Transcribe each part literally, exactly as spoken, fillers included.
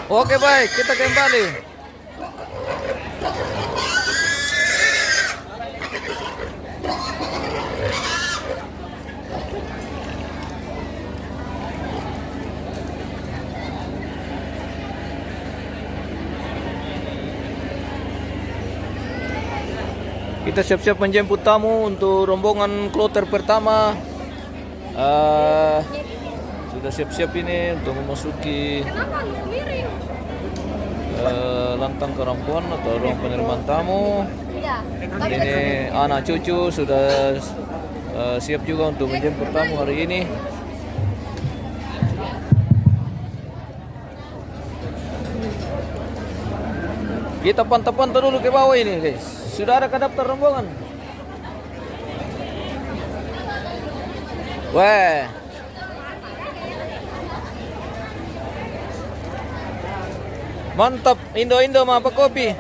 Oke, baik, kita kembali. Kita siap-siap menjemput tamu untuk rombongan kloter pertama. Eh, sudah siap-siap ini untuk memasuki, eh, lantang kerampuan atau ruang penerimaan tamu. Ini anak cucu sudah, eh, siap juga untuk menjemput tamu hari ini. Kita pantau-pantau dulu ke bawah ini, guys. Sudah ada daftar rombongan? Weh. Mantap, Indo-Indo mah apa kopi?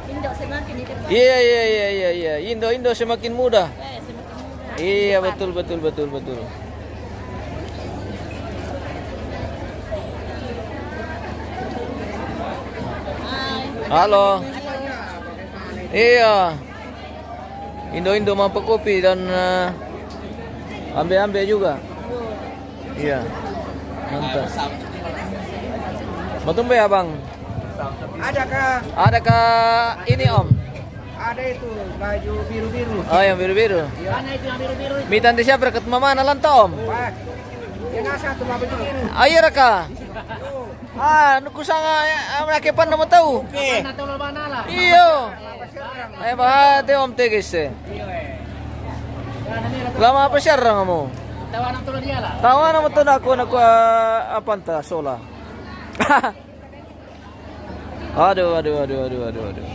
Indo semakin di depan. Iya, iya, iya, iya, iya. Indo-Indo semakin muda. Eh, semakin muda. Iya, depan. Betul, betul, betul, betul. Halo. Iya. Indo-Indo mah apa kopi dan, eh, ambe-ambe juga. Iya. Mantap. Mau tumbe, Abang? Ada kah? Ada kah ini, Om? Ada itu, baju biru-biru. Oh, yang biru-biru. Iya. Mana itu yang biru-biru itu? Mita nanti siapa dekat mama na lanta, Om? Wah, dia nasa tuh baju biru. Ayo, Raka. Ah, nuku sanga, eh, mana ke panda mau tahu? Oke. Mana tahu mana lah. Iyo. Eh, bahate, Om, tegese. Lama apa siarang kamu? Tawana tuh dia lah. Tawana mo to naku, naku, ah, apa entah, sola. Aduh, aduh, aduh, aduh, aduh, aduh.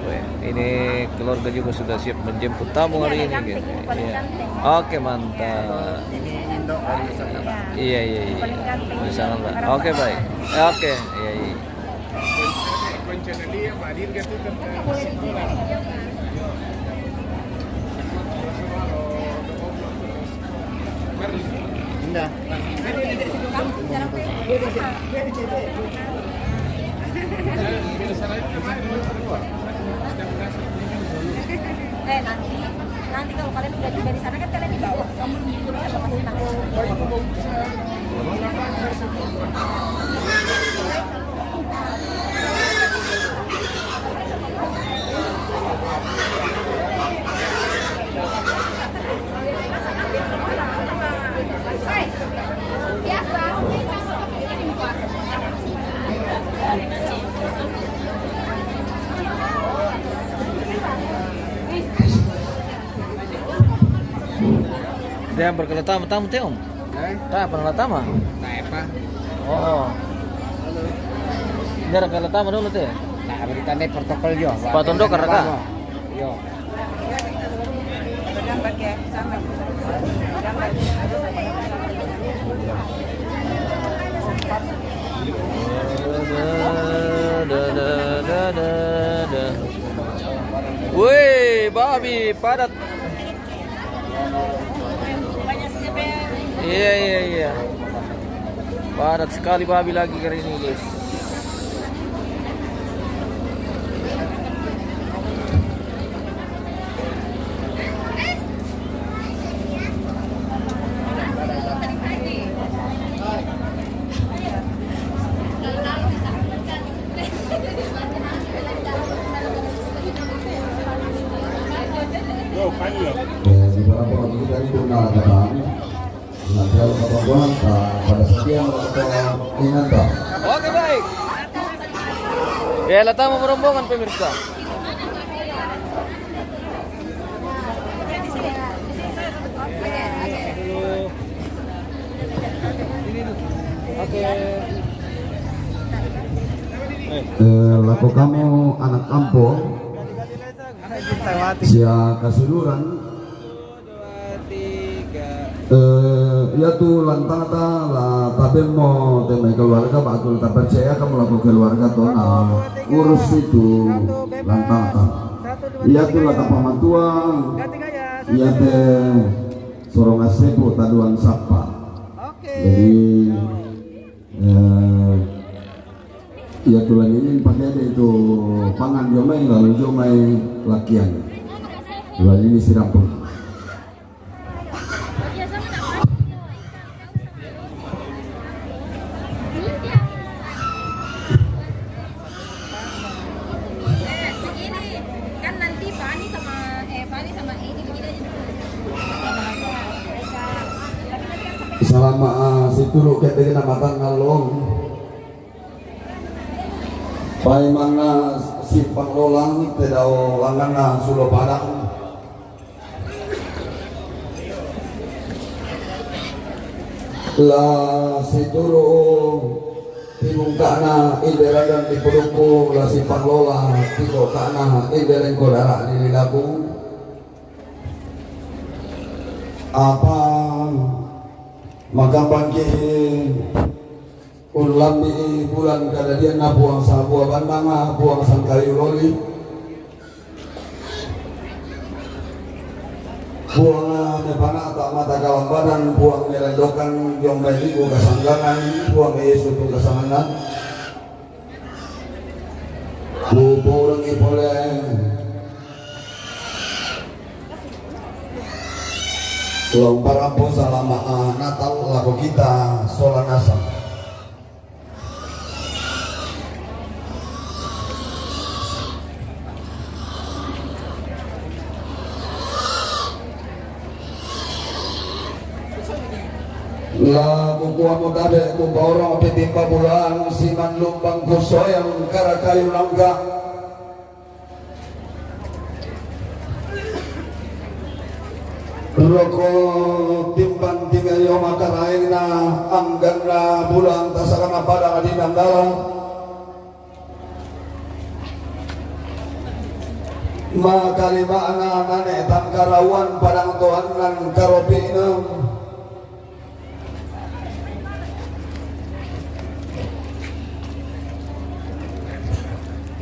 Weh, ini keluarga juga sudah siap menjemput tamu hari ini, gitu. Iya. Oke, mantap. Ini Indo dari sana, Pak. Iya, iya, iya. Di sana, Pak. Oke, baik. Oke, iya, iya. Indah. Eh, nanti, nanti kalau kalian udah tiba di sana kan kalian dibawa. Kamu di sana pasti nanti. Dia berkala tamu, tamu te, Om? Eh? Tak pernah tamu? Tak apa. Oh. Dia berkala tamu dulu te. Nah, berita ini protokol yo. Patunduk kerja. Yo. Woi, babi padat. Iya, iya, iya. Padat sekali babi lagi kali ini, guys. Eh, di dalam waktu kita ini benar, kata. Nanti kalau kata gua, tak pada setia, kata ingat, tak? Oke, baik. Ya, lata mau rombongan, pemirsa. Oke. Eh, lako kamu anak kampung, sia Kasuduran. Eh, ya tu lantang ta la tabel mo te mai keluarga, ba tu la ta percaya kamu lako keluarga to na urus itu lantang ta. Ya tu la ta pamatua, ya te soronga sepu taduan sapa. Jadi, eh, Iya, tulan ini pakai ada itu pangan jomai, lalu jomai lakian. Tulan ini sirampun. Kan nanti Fani sama, eh, Fani sama Edi begini aja dulu. Selama, ah, si Tulu kayak begini matang ngalong. Pai manga si panglolang tedau langana sulo padang. La si turu tibungkana inde ragan di pudukku, la si panglola tibungkana inde lengko dara di lilaku. Apa makambangki Ullambi bulan kadadianna Puang sabua bannanga, Puang sangkayu loli. Puang mepanata mata kalambanan, Puang melendokan jombai liku kasanggangan, Puang Yesu tu kasangangan. Kupurengi pole. Lomparampo salama, ah, Natal lako kita sola nasang. La kukuamu tabe kupaorong pitimpa bulan siman lumbang kusoyang karakayu langka. Roko timpang tingayo makaraengna angganna bulan tasakana pada adi nanggala. Makalimana nane tangkarauan padang toannan karopi'na.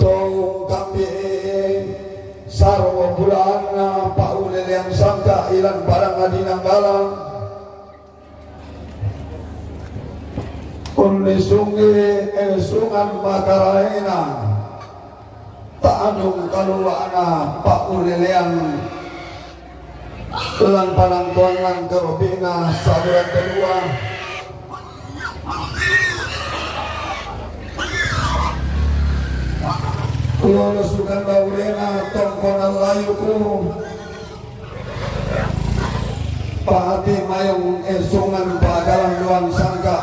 Tongkambi sarwo bulaanna paulelean sangka ilan padang adi nanggala. Unnisungi esungan makaraena. Ta'adung kalua'na pa'ulelean lan panangtoangan karopi'na sabulan kedua. Lolosukan baurena tongkonan layuku. Pahati mayong esungan pa'akalan doang sangka.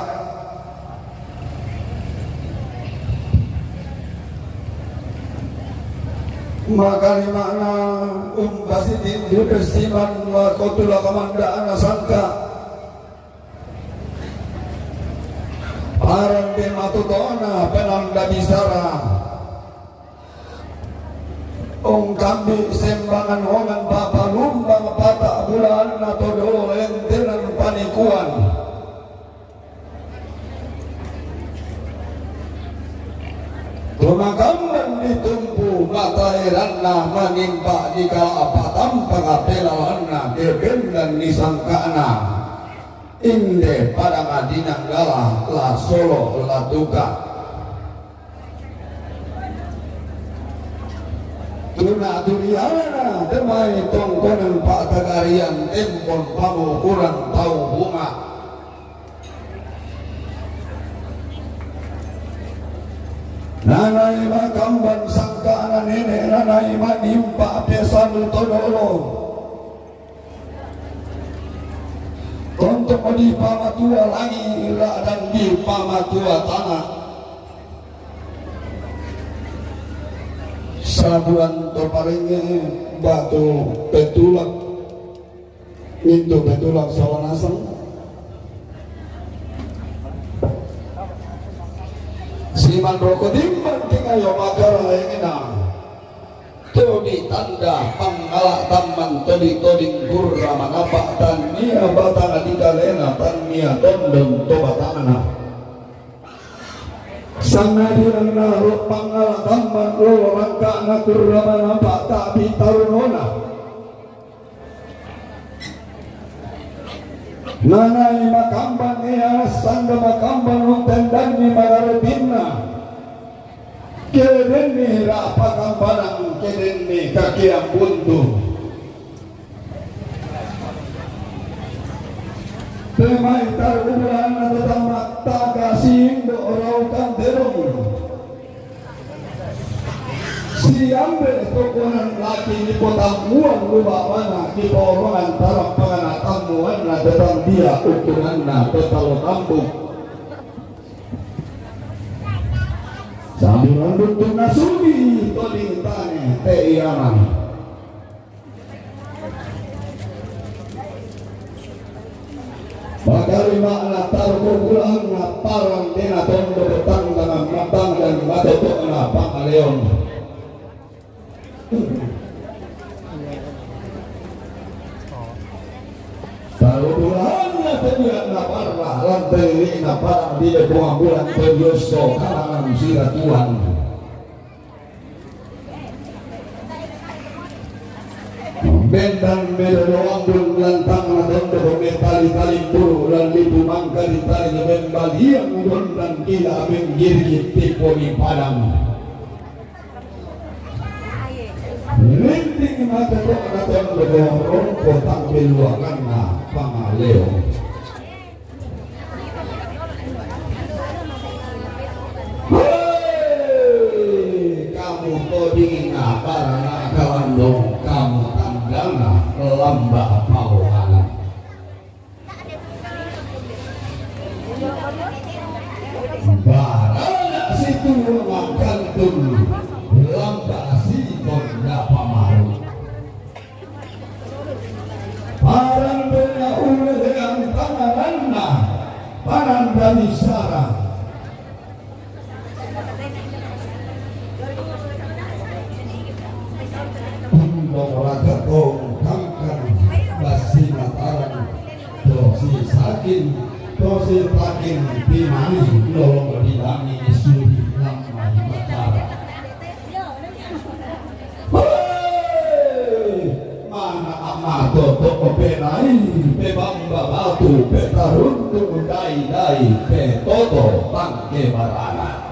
Makalimana umpasi di, di pesiman wa kotula kamanda'na sangka. Paran de matutona penanda bisara. Ungkambi sembangan hongan papalumbang pata bulaanna todo lentenan panikuan. Tumakamban ditumpu mataeranna manimpa di kalapa tampa kapelalanna kebendan nisangkana. Inde pada madinanggala la solo la tuka. Tuna turiana demai tongkonan pa'tagarian tempon pamukuran tau bunga. Nanai makamban sangkana nene nanai manimpa pesan todolo. Untuk di pamatua langi dan di pamatua tanah. Sabulan to parenge batu petulak. Mintu petulak sawanasang. Siman roko timbang tingayo makara engena. Todi tanda pangngala tamman todi-toding kurra manapa tannia batang dikalena tannia tondon to batangna. Sangadinna ro pangngala tamman lolo rangkana kurra manapa tapi tarunona. Nanai makamban ia sanda makamban untendanni magarepinna. Kedenni ra'pakambanang, kedenni kakeang buntu. Te mai tarubulana to tammattaka sindo raukan terong. Siambe tokonan laki nipotammuan lubabana, niporongan tarampangana tammuanna, tetang dia ukuranna, tetalo tambuk. Sambil rambut tunasugi toding tane te iyaman. Bakali makna tarko bulan na parang dena tondo betang dengan matang dan matoto na pangaleon. Tarutulanna tadiak na parra, lantai na parang di de buang bulan tadioso kalangan sira tuan. Bendan melo doang bul lantang na tondo ko metali tali bulu lan lipu mangka di tali bembaliang dondan kila menggirgit tipo di padang. Rinting mata tok na tondo ko rongko tak beluakan na pangaleo. Hei, kamu todingna barana kalandong, kamu tandana lamba pawangan. Barana situ mangkantun lamba siton dapa maru. Parang bena ule dengan pangaranna, parang dari Sarah. Tundong raka tong tangkan basi Mataram, tosi sakin, tosi takin, timani lolong dilangi sudi lamai Mataram. Hei! Mana amato toko penai, pe bamba batu, pe taruntu dai-dai, pe toto tangke barana.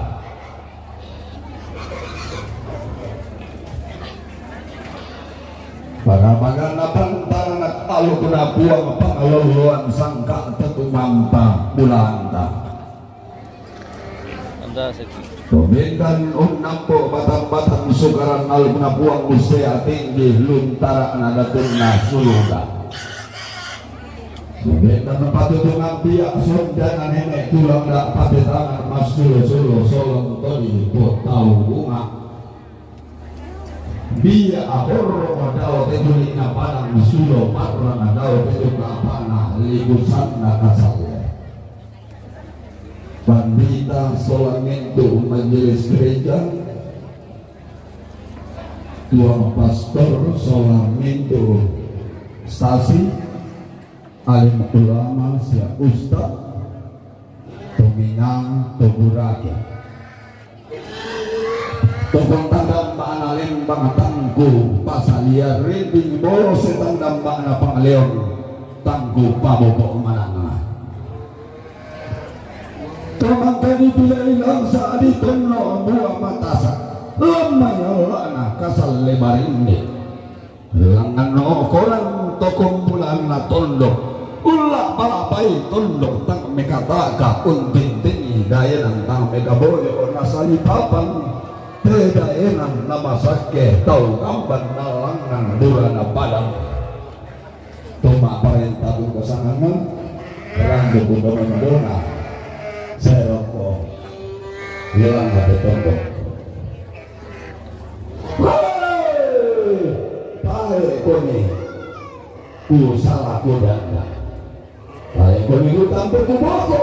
Pagamaganna pantang anak aluk na puang pangaloloan sangka tetu mampa bulanta. Anda seki. Pembendan unnampo batang-batang sukaran aluk na puang usea tinggi luntara na datunna suluda. Pembendan patutungan pia sonjana nenek tulang da patetangan massulo-sulo solong todi potau bunga. Bia aborro dao te tuli na padang sulo parra na dao te tu kapana libusan na kasalle. Pandita sola mintu majelis gereja, tuang pastor sola mintu stasi, alim ulama sia ustad, tuminang tuburake. Tokong tandambana lembang tangku pasalia rinding bolo setang dambana pangaleon tangku pabobo manangna. Tomangkani pila ilang saadi tonno bua matasa, lamai allana kasalle barinding. Langanno korang to kumpulanna tondok, ulla palapai tondok tang mekataka untintingi daenan tang mekaboyo nasali papang, te daenan namasakke tau kamban nalangngan burana padang. Toma parenta tungko sangangan, ranggo buka madona, seroko, ilang ate tondok. Hei! Tae koni ku sala kodanda. Tae koni ku tampe ku boko,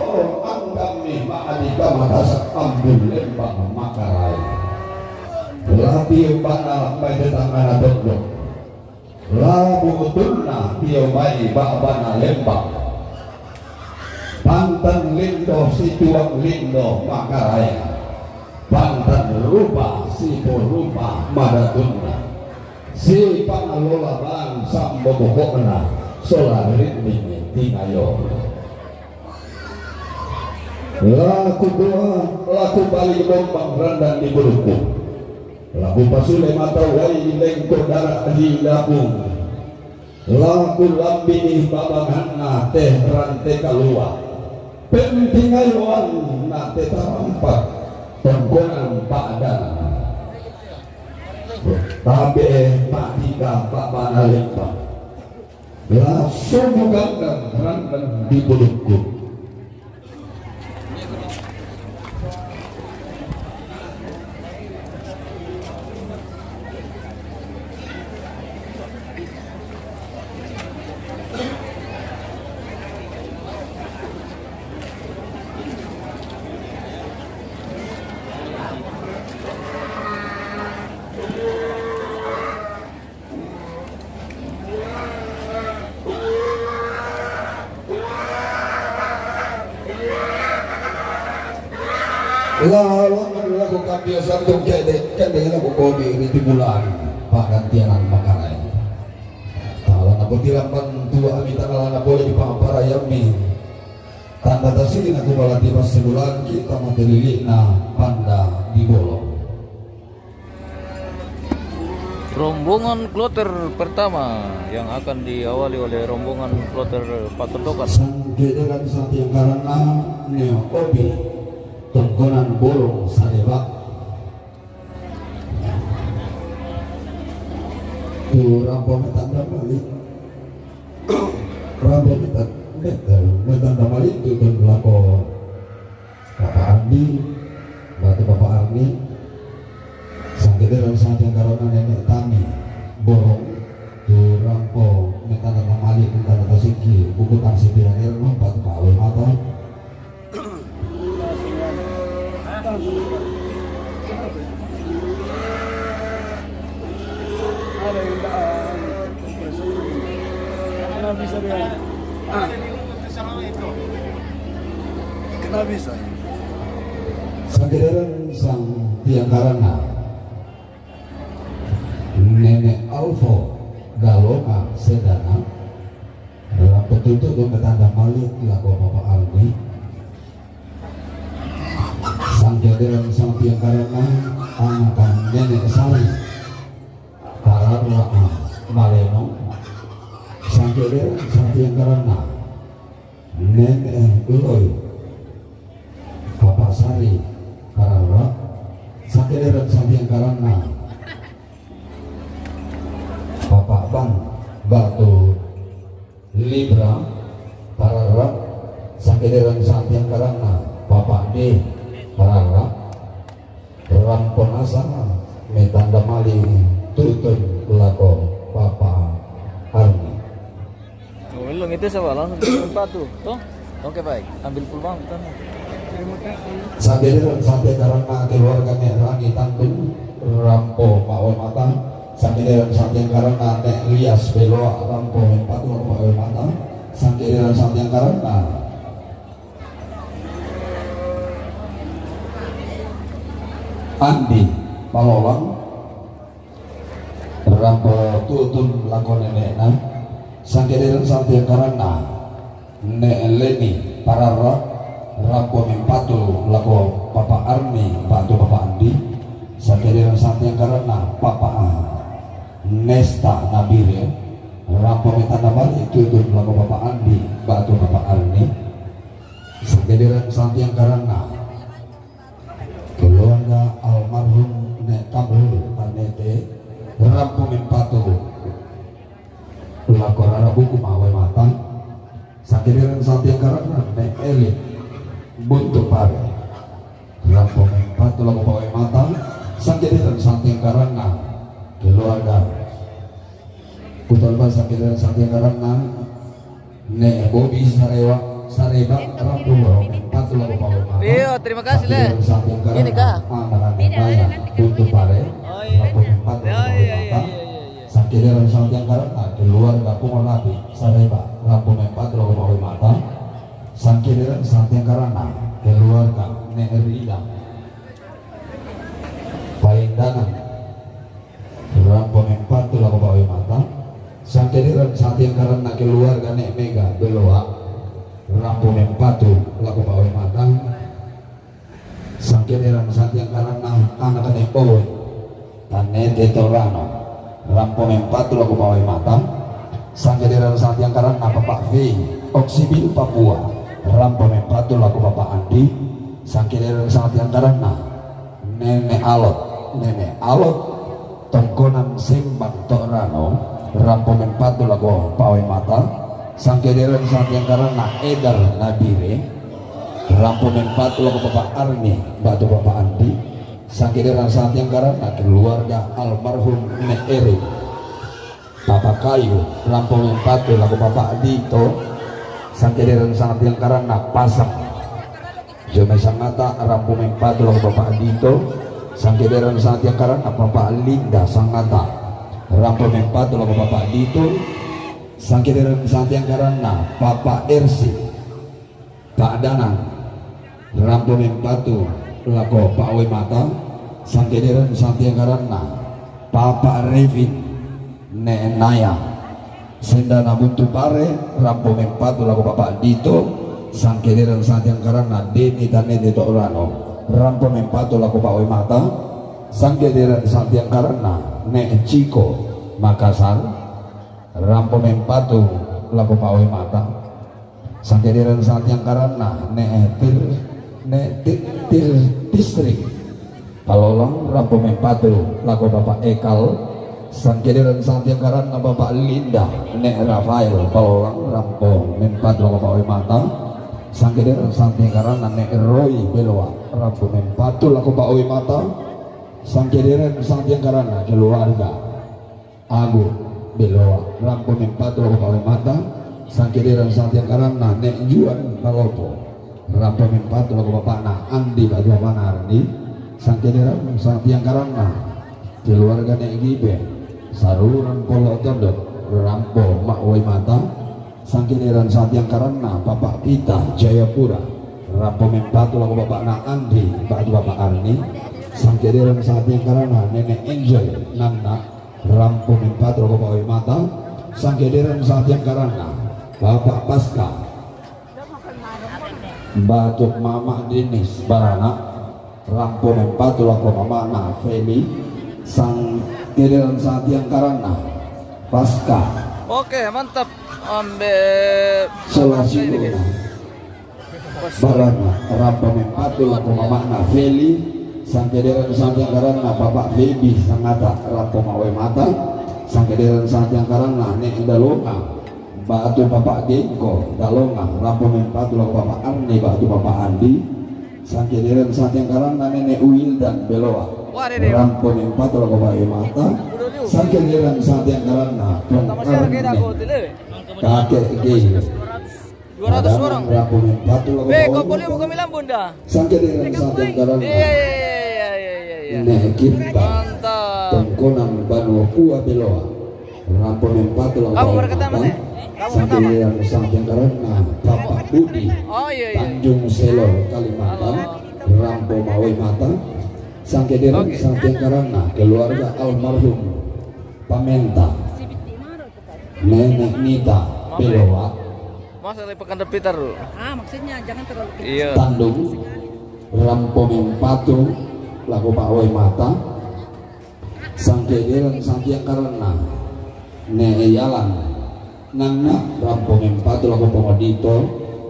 anggammi ma'adi kamatasak ambul lembang makarai. Lati umbana lambai tetangana tondok. Labu utunna tio mai ba'bana lembang. Pantan lindo situang lindo makaraeng. Pantan rupa sipo rupa madatunna. Si pangalola bang sambo bokokna sola rinding tingayo. Laku dua, laku bali bombang randan di buluku. Laku pasule mata wai lengko darah di lapung. Laku lambi babanganna teh rante kalua. Penting ayoan na teh tarampak tongkonan badan. Tabe mati ka babana lembang. Langsung bukan randan di buluku. Lawan laku kambia santung kede, kede laku kobi ini timulan pagantianan makarai. Tala na botiran bantua ami tangala na boleh di pangapara yami. Tanda tasili na kubala tiba sebulan kita matelili na panda di bolong. Rombongan kloter pertama yang akan diawali oleh rombongan kloter Patotokan. Sangkederan satiang karana neo obi tongkonan bolong sadeba. Tu rampo metanda balik. Rampo metanda balik tu dan lako. Bapak Ardi, batu Bapak Arni, sangkederan satiang karana nenek tami, borong, tu rampo metanda tamali, metanda tasiki, buku tang siti hadir, no, batu pawe mata. Sangkederan satiang karana nenek Alfo dalonga sedana. Dalam petuntuk do metanda malik lako Bapak Ardi. Sangkederan satiang karana anakan nenek Sari. Pararaka maleno. Sangkederan satiang karana nenek Loi. Bapak Sari parara. Sangkederan satiang karana Bapak Bang batu Libra parara. Sangkederan satiang karana Bapak D parara. Ramponasa metanda mali tutun lako Bapak Arni. Belum itu siapa langsung sepatu, toh? Oke, baik. Ambil full bang, toh. Sangkederan satiang karana keluarga nek Rani Tantung rampo mawe mata. Sangkederan satiang karana nek Rias Beloa rampo mempatu mawe mata. Sangkederan satiang karana Andi Palolang rampo tutun lako nenekna. Sangkederan satiang karana nek Leni parara rampo mempatu lako Bapak Arni batu Bapak Andi. Sangkederan satiang karana Bapak Nesta Nabire rampo metanda mali tutun lako Bapak Andi batu Bapak Arni. Sangkederan satiang karana keluarga almarhum Nek Kamul Tanete rampo mempatu lako rara buku mawe mata. Sangkederan satiang karana Nek Eli Buntu Pare rampo mempatu lako mawe mata. Sangkederan satiang karana keluarga Kutalba. Sangkederan satiang karana Nek Bobi Sarewa Sareba rampo mempatu lako mawe mata. Iya, terima kasih, Le. Sangkederan satiang karana Ini kah? Anakan Nek Maya Buntu Pare rampo mempatu lako mawe mata. Sangkederan satiang karana keluarga Pungorapi Sareba rampo mempatu lako mawe mata. Sangkederan satiang karana keluarga Nek Rida Paindangan rampo mempatu lako mawe mata. Sangkederan satiang karana keluarga Nek Mega Beloa rampo mempatu lako mawe mata. Sangkederan satiangkaranna anak ne Owe, Tanete Torano, rampo mempatu lako pawai mata. Sangkederan satiangkaranna Papa Fei, Oksibil Papua, rampo mempatu lako Papa Andi. Sangkederan satiangkaranna Nene Alot, Nene Alot, Tongkonan Sembang Torano, rampo mempatu lako pawai mata. Sangkederan satiangkaranna Edar Nabire, rampo mempatu lako Papa Arni, batu Papa Andi. Sangkederan satiangkaranna keluarga almarhum Ne Erin, Papa Kayu, rampo mempatu lako Papa Dito. Sangkederan satiangkaranna Pasang Jome Sangata, rampo mempatu lako Papa Dito. Sangkederan satiangkaranna Papa Linda Sangata, rampo mempatu lako Papa Dito. Sangkederan satiangkaranna Papa Ersi, Pak Danang, rampo mempatu lako pawai mata. Sangkederan satiangkaranna Papa Revin, Ne Naya, Sendana Buntu Pare, rampo mempatu lako Papa Dito. Sangkederan satiangkaranna Deni Tanete Torano, rampo mempatu lako pawai mata. Sangkederan satiangkaranna Ne Ciko, Makassar, rampo mempatu lako pawai mata. Sangkederan satiangkaranna Ne Tir, Ne Ti-, Tir-, Tistri, Palolang, rampo mempatu lako Papa Ekal. Sangkederan satiangkaranna Papa Linda, Ne Rafael, Palolang, rampo mempatu lako pawai mata. Sangkederan satiangkaranna Ne Roy Beloa, rampo mempatu lako pawai mata. Sangkederan satiangkaranna keluarga Agung Beloa, rampo mempatu lako pawai mata. Sangkederan satiangkaranna Ne Juan Palopo, rampo mempatu lako bapana Andi, batu bapana Arni. Sangkederan satiangkaranna keluarga Ne Gibe, Saruran Polo Tondok, rampo mawai mata. Sangkederan satiangkaranna Papa Pita Jayapura, rampo mempatu lako bapana Andi, batu Papa Arni. Sangkederan satiangkaranna Nene Angel Nanna, rampo mempatu lako pawai mata. Sangkederan satiangkaranna Papa Paska, batu Mama Denis Barana, rampo mempatu lako mamana Feli. Sangkederan satiangkaranna Paska. Oke, mantap. Ambe Sola Siguna Barana, rampo mempatu lako mamana Feli. Sangkederan satiangkaranna Papa Feby Sangata, rampo mawai mata. Sangkederan satiangkaranna Ne Dalonga, batu Papa Gengko Dalonga, rampo mempatu lako Papa Arni, batu Papa Andi. Sangkederan satiangkaranna Nene Wildan Beloa, rampo mempatu lako pawai mata. Sangkederan satiangkaranna Pong Arni, Kakek Gei, dua ratus orang. Rampo mempatu lako pawai mata. Sangkederan satiangkaranna Ne Kinta, Tongkonan Banua Pua Beloa, rampo mempatu lako pawai mata. Sangkederan satiangkaranna Papa Budi, Tanjung Selo, Kalimantan, rampo mawai mata. Sangkederan satiangkaranna keluarga almarhum Pamenta, Nenek Nita Beloa, Masa dari Pekan Depitar dulu. Ah, maksudnya jangan terlalu kecil. Iya. Tandung, rampo mempatu lako pawai mata. Sangkederan satiangkaranna Ne Yalan Nanna, rampo mempatu lako Pongodito.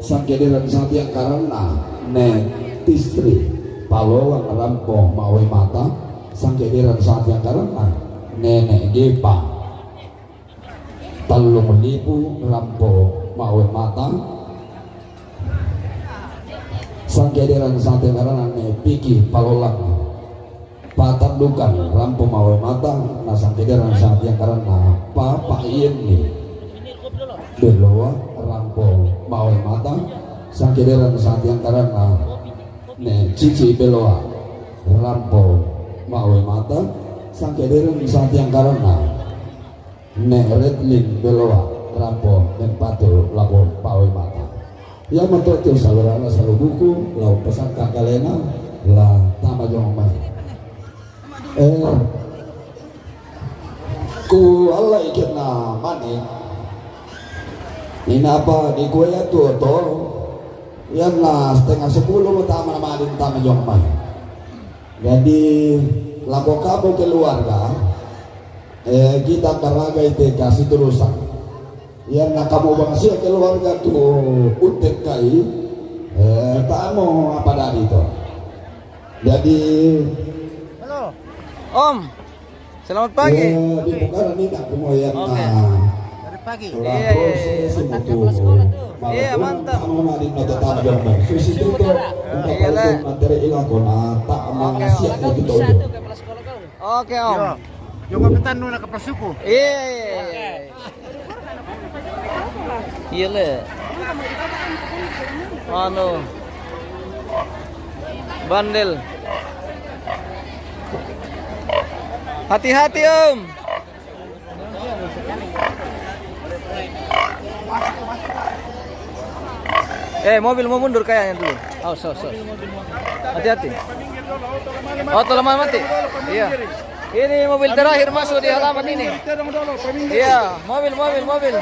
Sangkederan satiangkaranna Ne Tistri Palolang, rampo mawai mata. Sangkederan satiangkaranna Nenek Gepa Tallung Lipu, rampo mawai mata. Sangkederan satiangkaranna Ne Piki Palolang Patandukan, rampo mawai mata. Na sangkederan satiangkaranna Papa Yenni Beloa, rampo mawai mata. Sangkederan satiangkaranna Ne Cici Beloa, rampo mawai mata. Sangkederan satiangkaranna Ne Redlin Beloa, rampo mempatu lako pawai mata. Ia mato tu saluhurna saluhurku, lao pasangka kalena, la tama jong mai. Eh, ku Allah ikirna mani. Inapa di kue tu to? Ianna setengah sepuluh tama na madin tama jong mai. Jadi, lako kamu keluarga, eh, kita karagai te kasi turusan. Iya, na kamu bangsia keluarga tu utek kai, eh, tamu apa dari itu. Jadi, Halo. Om, selamat pagi. Eh, di bukan ini tak mau ya. Oke. Nah. Dari pagi. Iya, iya, iya. Proses itu. Iya, mantap. Kamu mari nota tajam, Bang. Susi itu, untuk Iyalah. Itu materi ilakon, ah, tak Oke, mau Om. Siap itu. Oke, Om. Yo. Yo, kapitan, nuna ke pasuku. Iya, iya, iya. Iya, le. Anu. Bandel. Hati-hati, Om. Eh, mobil mau mundur kayaknya dulu. Awas, awas, awas. Hati-hati. Oh, telah mati. Iya. Ini mobil terakhir masuk di halaman ini. Iya, mobil, mobil, mobil.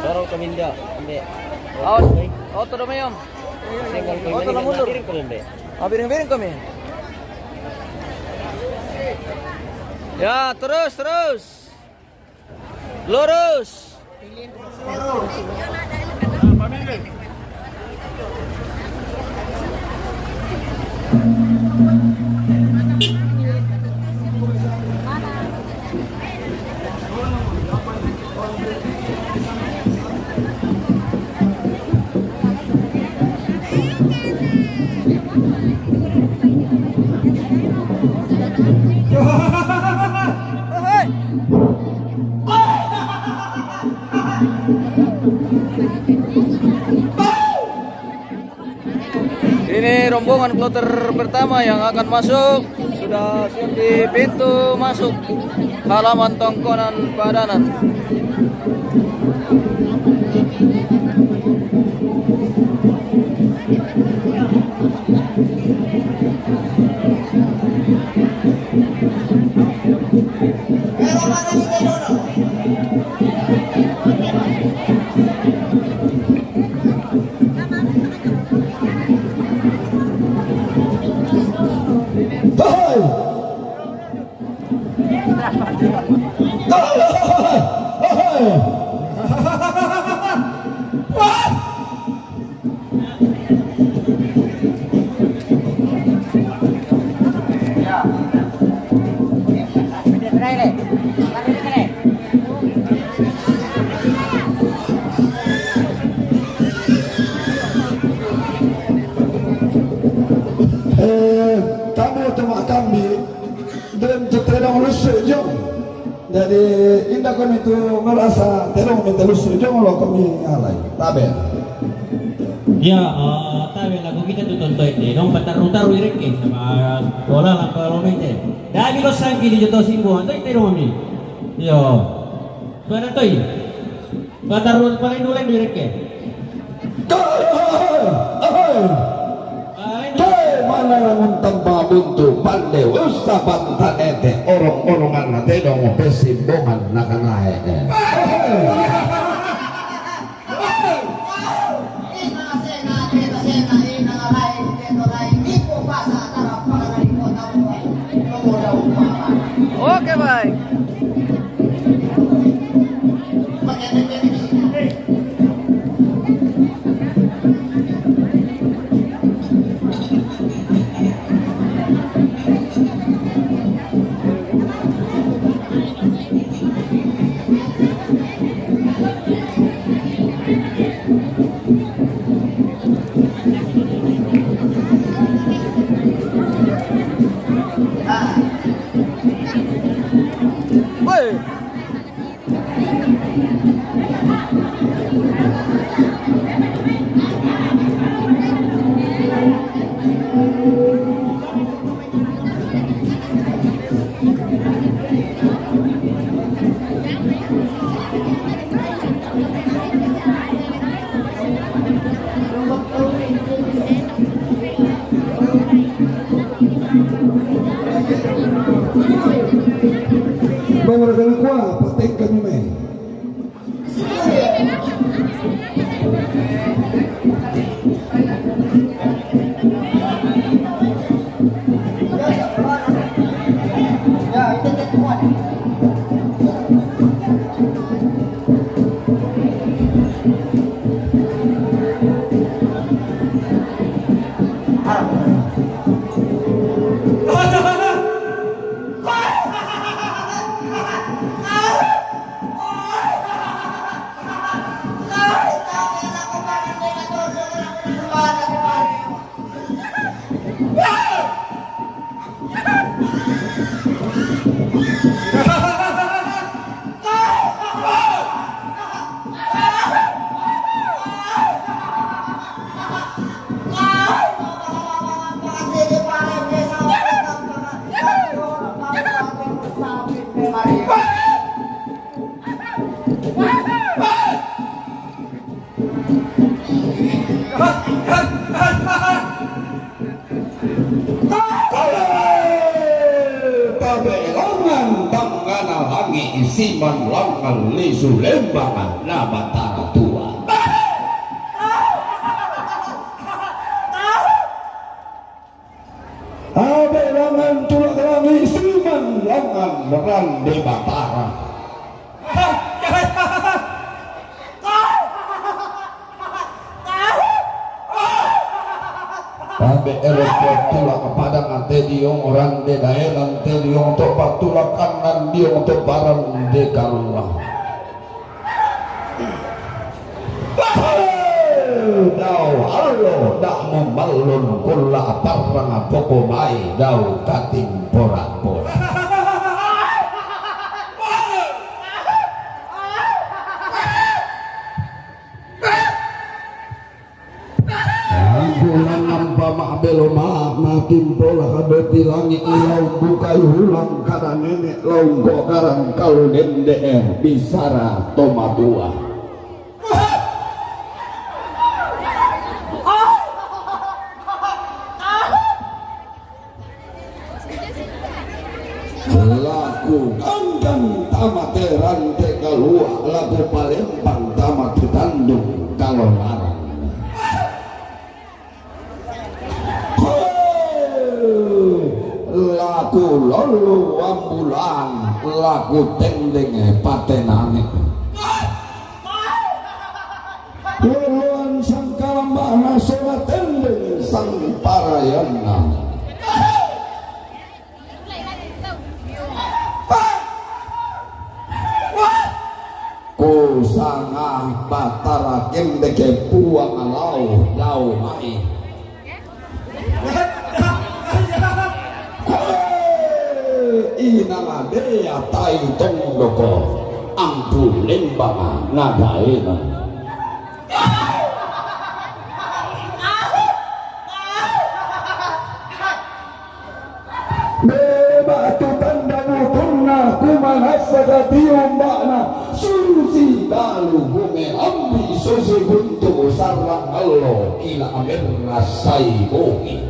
Sarau kami ndak, ambil. Awas, oto do mayam. Oto do mundur. Piring kami, ambil. Ah, piring-piring kami. Ya, terus, terus. Lurus. Ini rombongan kloter pertama yang akan masuk. Sudah siap di pintu masuk halaman Tongkonan Padanan. Hei! Hei! Hei! Eh, kamu tu mak kami, dan tu tedong lusuk jong. Jadi, inda kami tu merasa tedong minta lusuk jong lo kami alai. Tabe. Ya, eh, tabe lagu kita tu tonton ite. Dong pataru-taru ireke sama bola lampa lomete. Dagi lo sangki di joto simbo, anto ite dong mi. Yo. Suara toi. Batar paling dulu yang direke. Ke mana yang untung babuntu pande usta pantanete orang-orang anak tedong pesimbongan nakanae. Oke, baik. Woi. Nomor kedua, pateng kami main. Pabelangan tanggana langi' siman langan lisu lembangan na bataratua. Abelangan tulak langi' siman langan rande Batara. Tabe' elo' tulak padang te diong rande daenan te diong to' patulakan nan diong to' parande kalua. Dau allo da' mumallun kulla' parrang poko mai dau katimpora-pora. Angkulan nampa ma'belo ma-, matimpola kadoti langi' lao bukai hulang kada nene' lao ngko' garang kalu dende'e bisara to matua. Laku ganggang tamate rante kalua', laku palempang tamate tandung kalonaran. Laku lollo ambulan, laku tendeng patenane. Loloan sangkalambana sola tendeng sangparayanna. Kusanga Batara kendeke Puang lao dau mai. Inang adea tai tondoko ampu lembanga nadaena. Bebatu tanda butunna kumanassa katiumba'na susi balu gume ambi susi guntu sarang allo ila amirna sai bongi.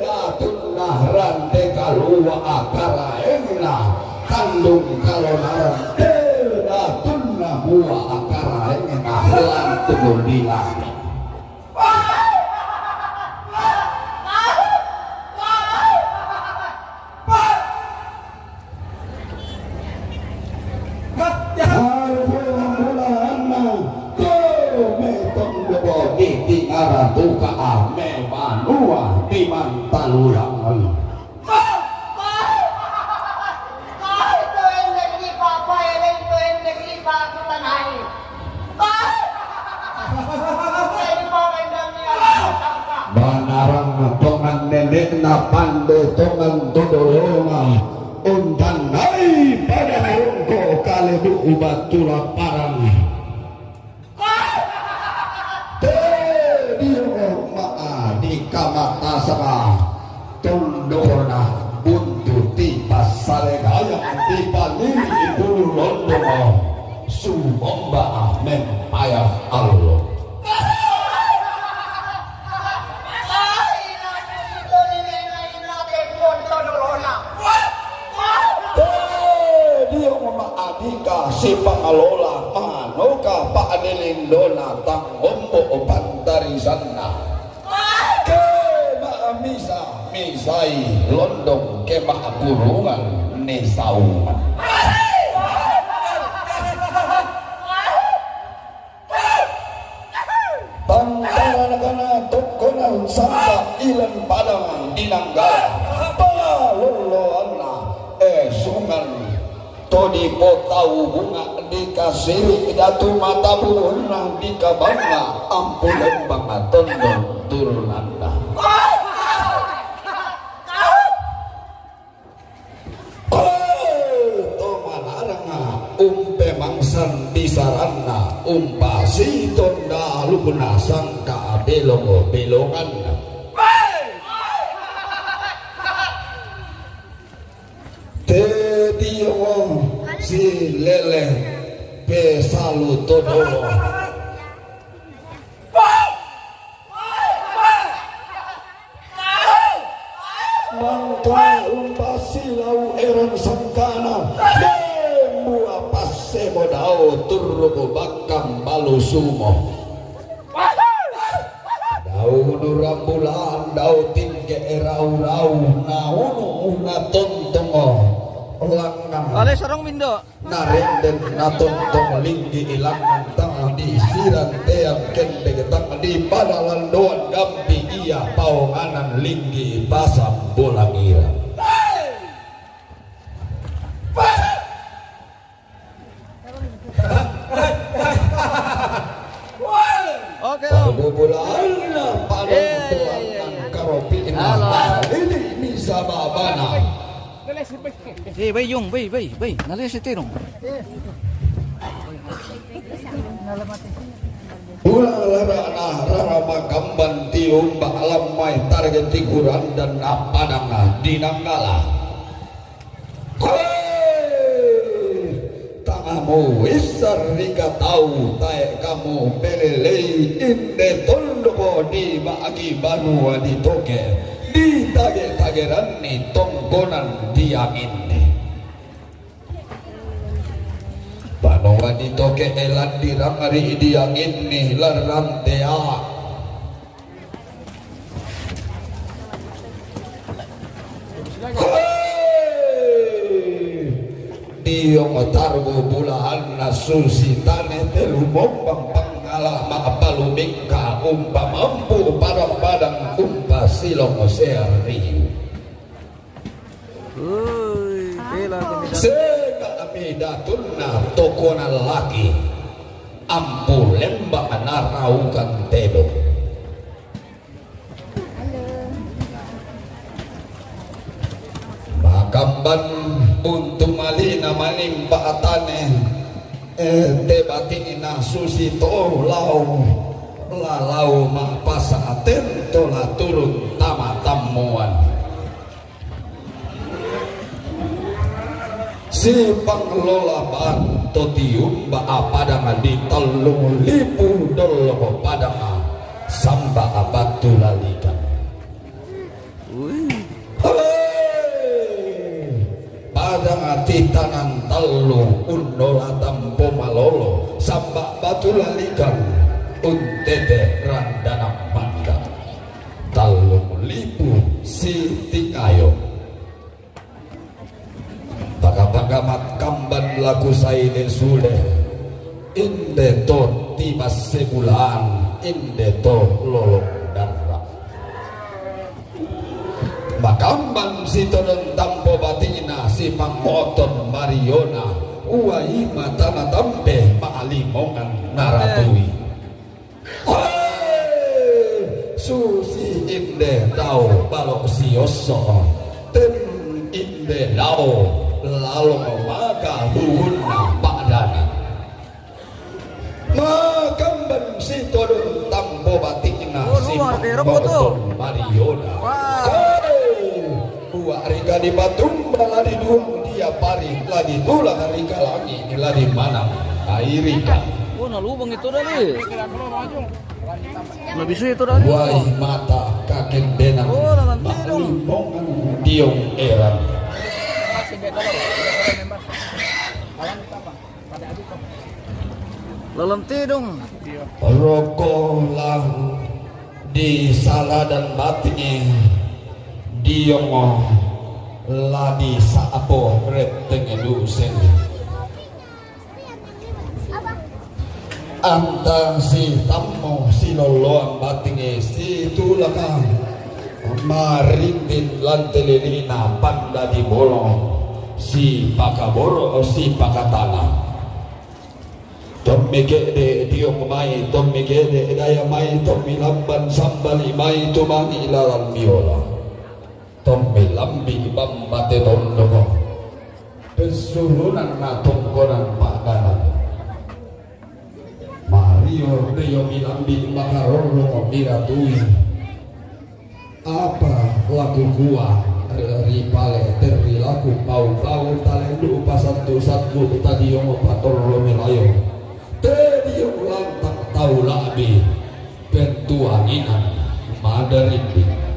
Datunna rante kalua' akaraengna tandung kalonaran. Datunna mua akaraengna lantu di langi'. Alfun bulaanna, to me tondoko ditingara tuka ame banua di mantalulangan. Banarang tongan nene'na pande tongan to dolona, untandai pada rongko kalebu batu laparan. Te dio ma'a di kamatasanga tondona buntu tipa salegayang tipa lili bulu londongo sumomba mempaya allo. Te dio ma'adika sipangalola manoka pa'dilindona tanggombo pantarisanna. Ke ma'misa misai londong ke ma'kurungan ni saungan. Tantara nakana tokkonan santa ilan padang di nanggala. Palolloanna esungan to dipotau bunga dikasiri datu mata buhunna dikabanna ampu lembang tondon turunanna. To manaranga umpemangsan bisaranna Umpasi tonda lukuna sangka belong-belongan. Te diongo si lele pe salu todo. Mangka umpasi lau eran sangkana, dembua passe modao turruku bakkang balu sumo. Daunu rambulan, dau tingke rau-rau, naunu una tontongo langngan. Ale sarong mindo. Narenden natontong linggi ilangan tang di sirantean kendek tang di pada landoan gampi ia paonganan linggi pasam bolangiran. Oke, Om. Pagubulaanna pada tuangan karopi'na. Halo. Ini misa babana. Eh, bai, Jung, bai, bai, bai. Nalese terong. Ulang larana rara makamban tiumba lamai target tikuran dan apadanga dinanggala. Hei! Tangamu isar rika tau tae kamu pelelei inde tondoko di bagi banua di toke di tage-tageranni tongkonan tianginni. Banua di toke elan dirangari dianginni larrantea. Hei! Diong tarbo bulaanna susi tane telu mombang pangala ma'palumingka umpa mampu padang-padang umpa silong seariu. Ui, bela kami datang. Sega mi datunna tokona laki ampu lembang naraukan tedong. Makamban untu malina manimba tane, eh, te batinna susi to lao lalau ma'pasa tento la turun tama tammuan. Si panglola ban to tiumba apadanga di tallung lipu dollo padanga samba batu lalikan. Hei! Padanga titanan tallu unnola tampo malolo samba batu lalikan untete randana manda. Tallung lipu si tingayo. Paka-paka makamban laku saile sule, inde to tibasse bulan, inde to lolong darra. Makamban sitodong tampo batina si pangoton mariona, uai matana tampe ma'limongan naratui. Hei! Susi inde dao balo siosso, ten inde dao lalo maka huhunna pa'dana. Makamban sitodong tampo batikna. Oh, si luar, berok betul. Mariona. Wah. Hei! Dua rika dipatumba la diduang dia pari la ditula rika langi la dimanang ai rika. Oh, nalubang itu dah, Li. Lebih sulit itu dah, Li. Wai mata kaken denang. Oh, lalan tidung. Ma'limongan diong eran. Lalan tidung. Roko la di saladan batinge diongo la di sa'bo rettenge dusen. Anta si tammo silolloang batinge situlaka marindin lante lilina panda di bolong si pakaboro si pakatana. Tommi ke'de diong mai, tommi ke'de daya mai, tommi lamban sambali mai, tumangi lalan miola. Tommi lambi bambate tondoko. Pessurunanna tongkonan pa'danan. Dio dio milambi makaroro miratui. Apa laku kua ri pale terri laku pau-pau talendu pasantu-santu tadiongo patorro milayo. Tedio lantang tau labi pentuanginan madarindi.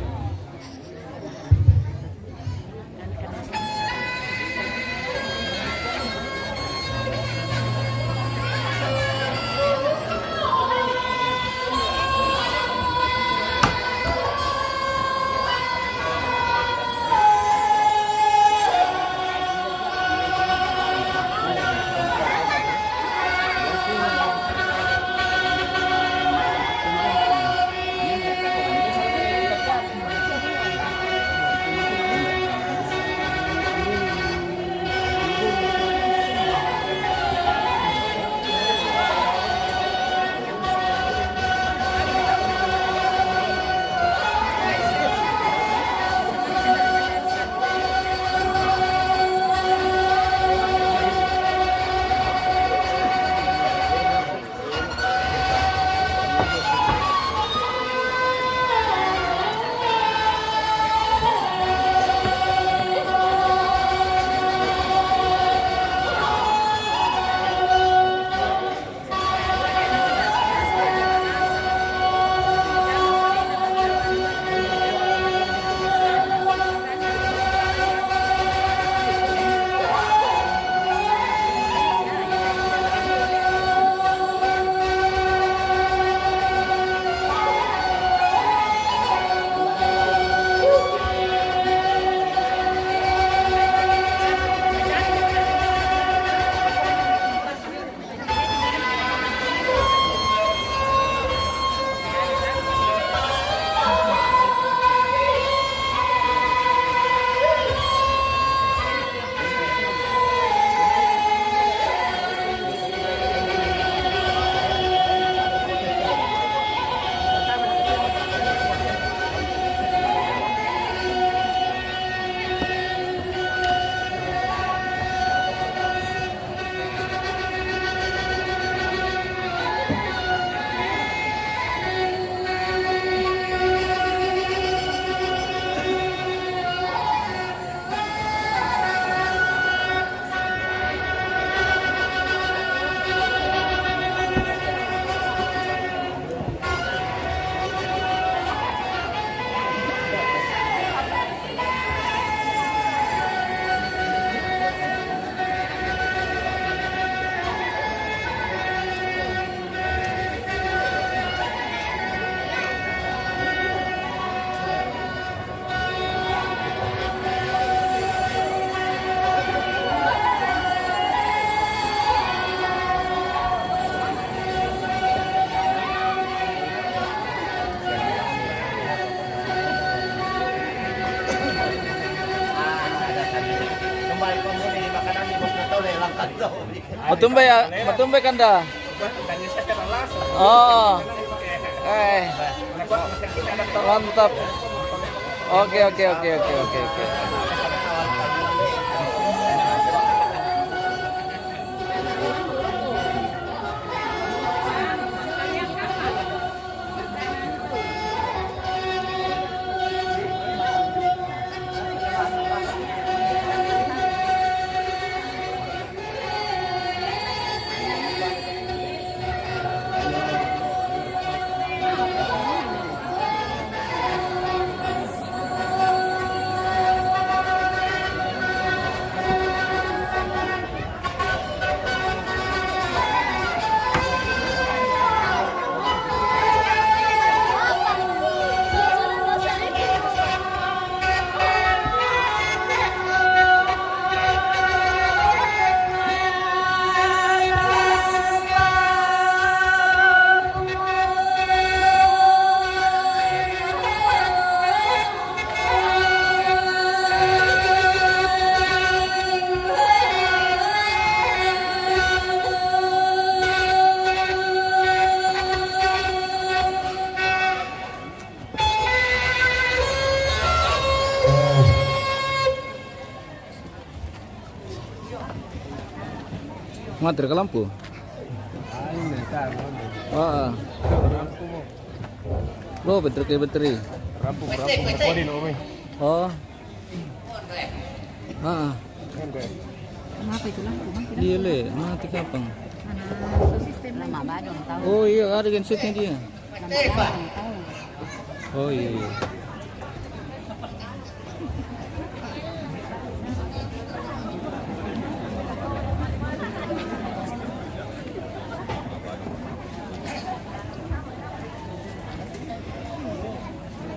Matumbai, ah, matumbai kanda. Oh. Eh. Mantap. Oke, oke, oke, oke, oke, oke. Mati ka lampu. Oo. Lo, battery kay battery. Rampo, rampo, pwede na, may. Oo. Oo. Ano kay ko lang, kuman ko lang. Iya, le, mga tikapang. Ano, so system lang. Mabado ang tao. Oo, iya, ari gan set niya diya. Mabado ang tao. Oo, iya, iya.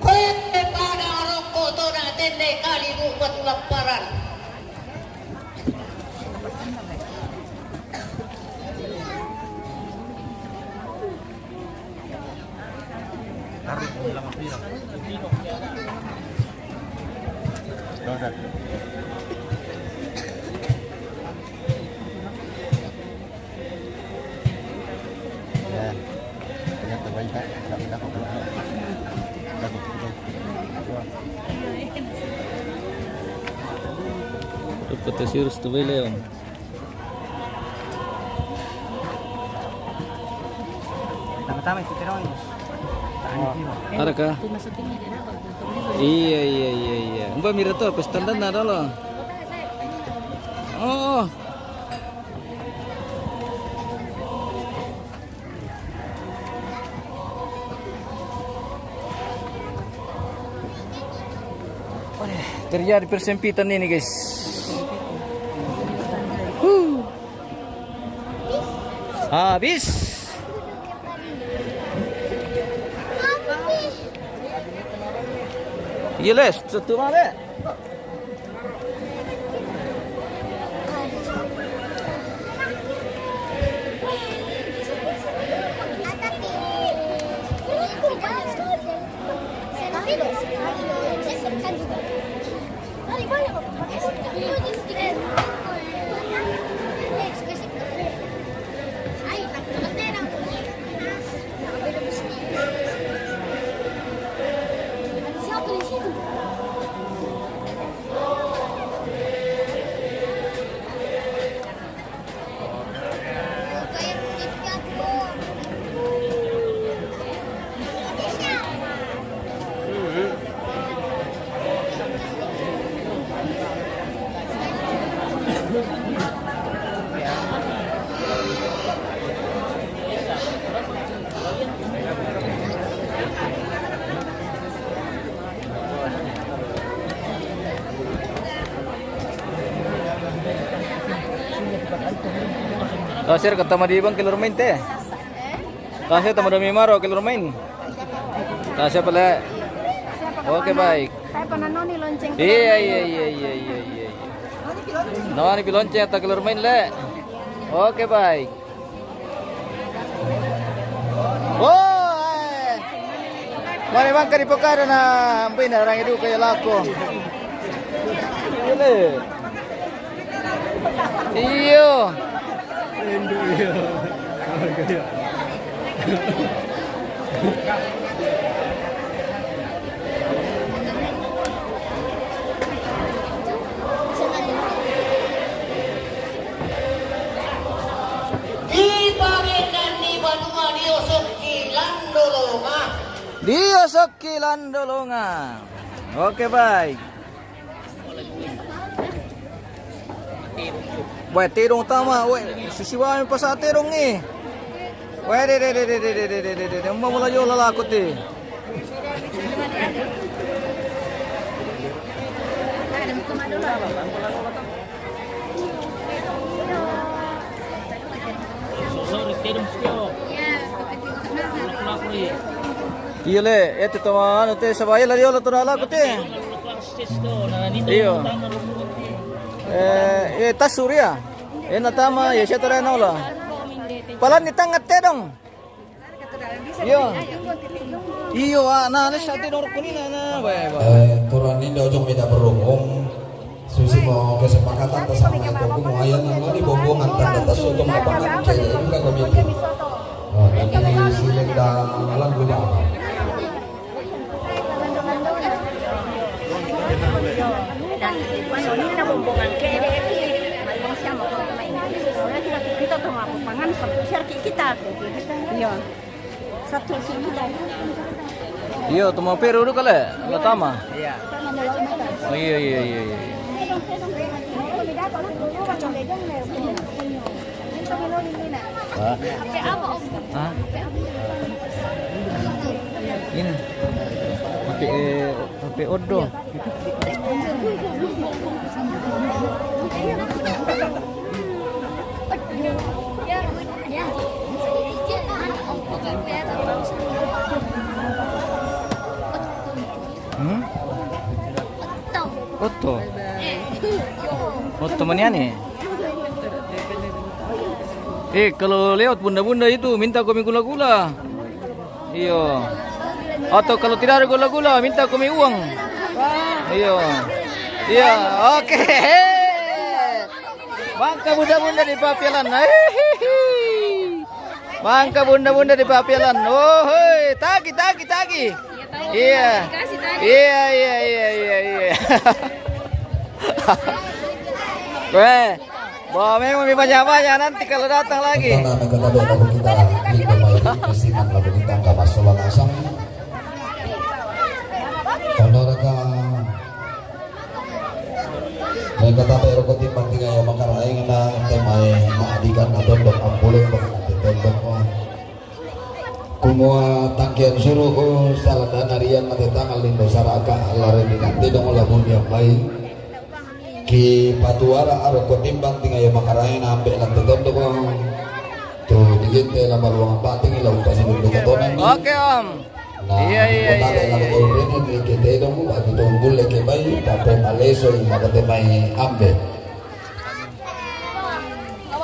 Kuwe pada rokko to na tenne kali bu batu lapparan. Yan. Yan, tabay ka. Dako, dako, dako. Dako, dako. Dapat serius tu, Bay Leon. Tama-tama, ito, pero yun. Ara ka? Iya, iya, iya, iya. Mbak Mira tuh, pas standar na dolo. Oo. Terjadi persempitan ini, guys. Huh. Habis. Iya, les, satu mana? Tasir kata madi bang kelor main te. Tasir tama dami maro kelor main. Tasir pala. Oke, baik. Saya pernah noni lonceng. Iya, iya, iya, iya, iya, iya. Noni pi lonceng atau kelor main le. Oke, baik. Wah, eh. Mari bang kari pokara na, mbina rangi du kaya lako. Ini. Iyo. Di parengan di banua Dio Sokki Landolonga. Dio Sokki Landolonga. Oke, baik. Weh, tedong tama, weh, sisiwa mi pasa tedong ni. Weh, de, de, de, de, de, de, de, de, de, de, mau mulai yo lalaku ti. Iya le, itu tama anu te sabaya lari ola tu lalaku ti. Iyo. Eh, eh, tas suria. Eh, na tama, ya, siya tara na ola. Palan ni tangat tedong. Iyo. Iyo, ah, na, na, sa tedong rukun ini, na, na, bae, bae. Eh, turun ini ujung minta berhubung. Susi mo kesepakatan ta sama itu, ko mo ayan na nga di bobo nga tanda ta suto mapangan kaya yung gagamitin. Oh, tadi siling da alam gula. Kan satu share ki kita. Iya. Satu share kita. Iya, tuma pero du kale, la tama. Iya. Oh, iya, iya, iya, iya. Hah? Hah? Ini. Pakai, eh, pakai odo. Hmm? Otto. Otto maniani. Eh, kalau lewat bunda-bunda itu, minta komi gula-gula. Iyo. Atau kalau tidak ada gula-gula, minta komi uang. Iyo. Iya, oke. Mangka bunda-bunda di papialan. Mangka bunda-bunda di papialan. Oh, hei, tagi, tagi, tagi. Iya. Iya, iya, iya, iya, iya. Weh, bawa memang lebih banyak-banyak nanti kalau datang lagi. Tana na katabe na kita, lindo mai di kasiman na kita, kamas solang asang. Tana na ka Mai katabe roko timbang tingayo makaraeng na te mai maadikan na tondok ampuleng baka na te tondok ko. Kumua tangkian suru ko saladana rian na te tangal lindo saraka lare di nanti dong labun yang baik. Ki patuara roko timbang tingayo makaraeng na ambe na te tondok ko. Tu digente la maluang bating la umpasi lindo katonan ni. Oke, Om. Nah, iya, iya, iya, iya. Kita dong, aku tuh bulle ke bayi, tapi maleso yang maka temai ambe.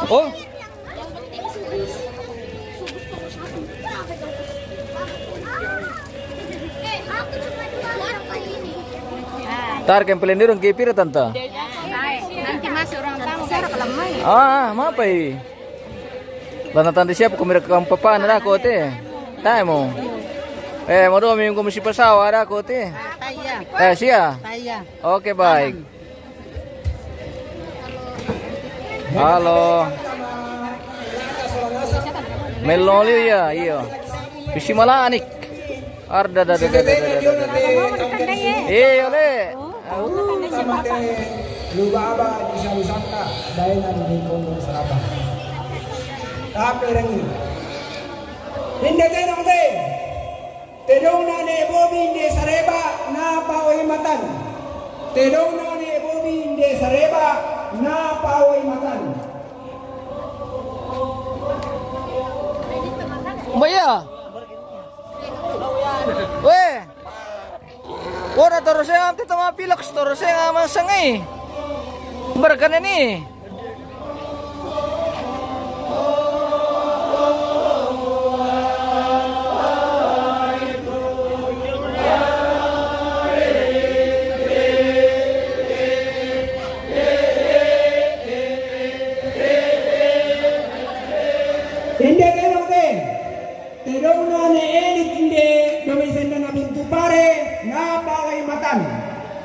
Oh. Tar kem pelendirung ke pira, tanta? Nanti masuk orang tamu. Ah, mapai? Lana tanta siap ko mira kam papa na dako te. Tai mo. Eh, mo do mi ko misi pasawa dako te. Eh, sia. Oke, baik. Halo. Meloli ya, iyo. Bisi malanik. Arda, da, da, da, da, da, da, da. Iyo, le. Luba aba di salusanta, daenan di kono sarapa. Tapi rengi. Inda tenong te. Tedong na ne bobi inde sareba na pawai matan. Tedong na ne bobi inde sareba na pawai matan. Mbaya. Weh. Ora toroseng am te tama piloks toroseng am sangai. Berkana ni. Inde tenong te. Tedong na ne edit inde domai sendana buntu pare na pawai matan.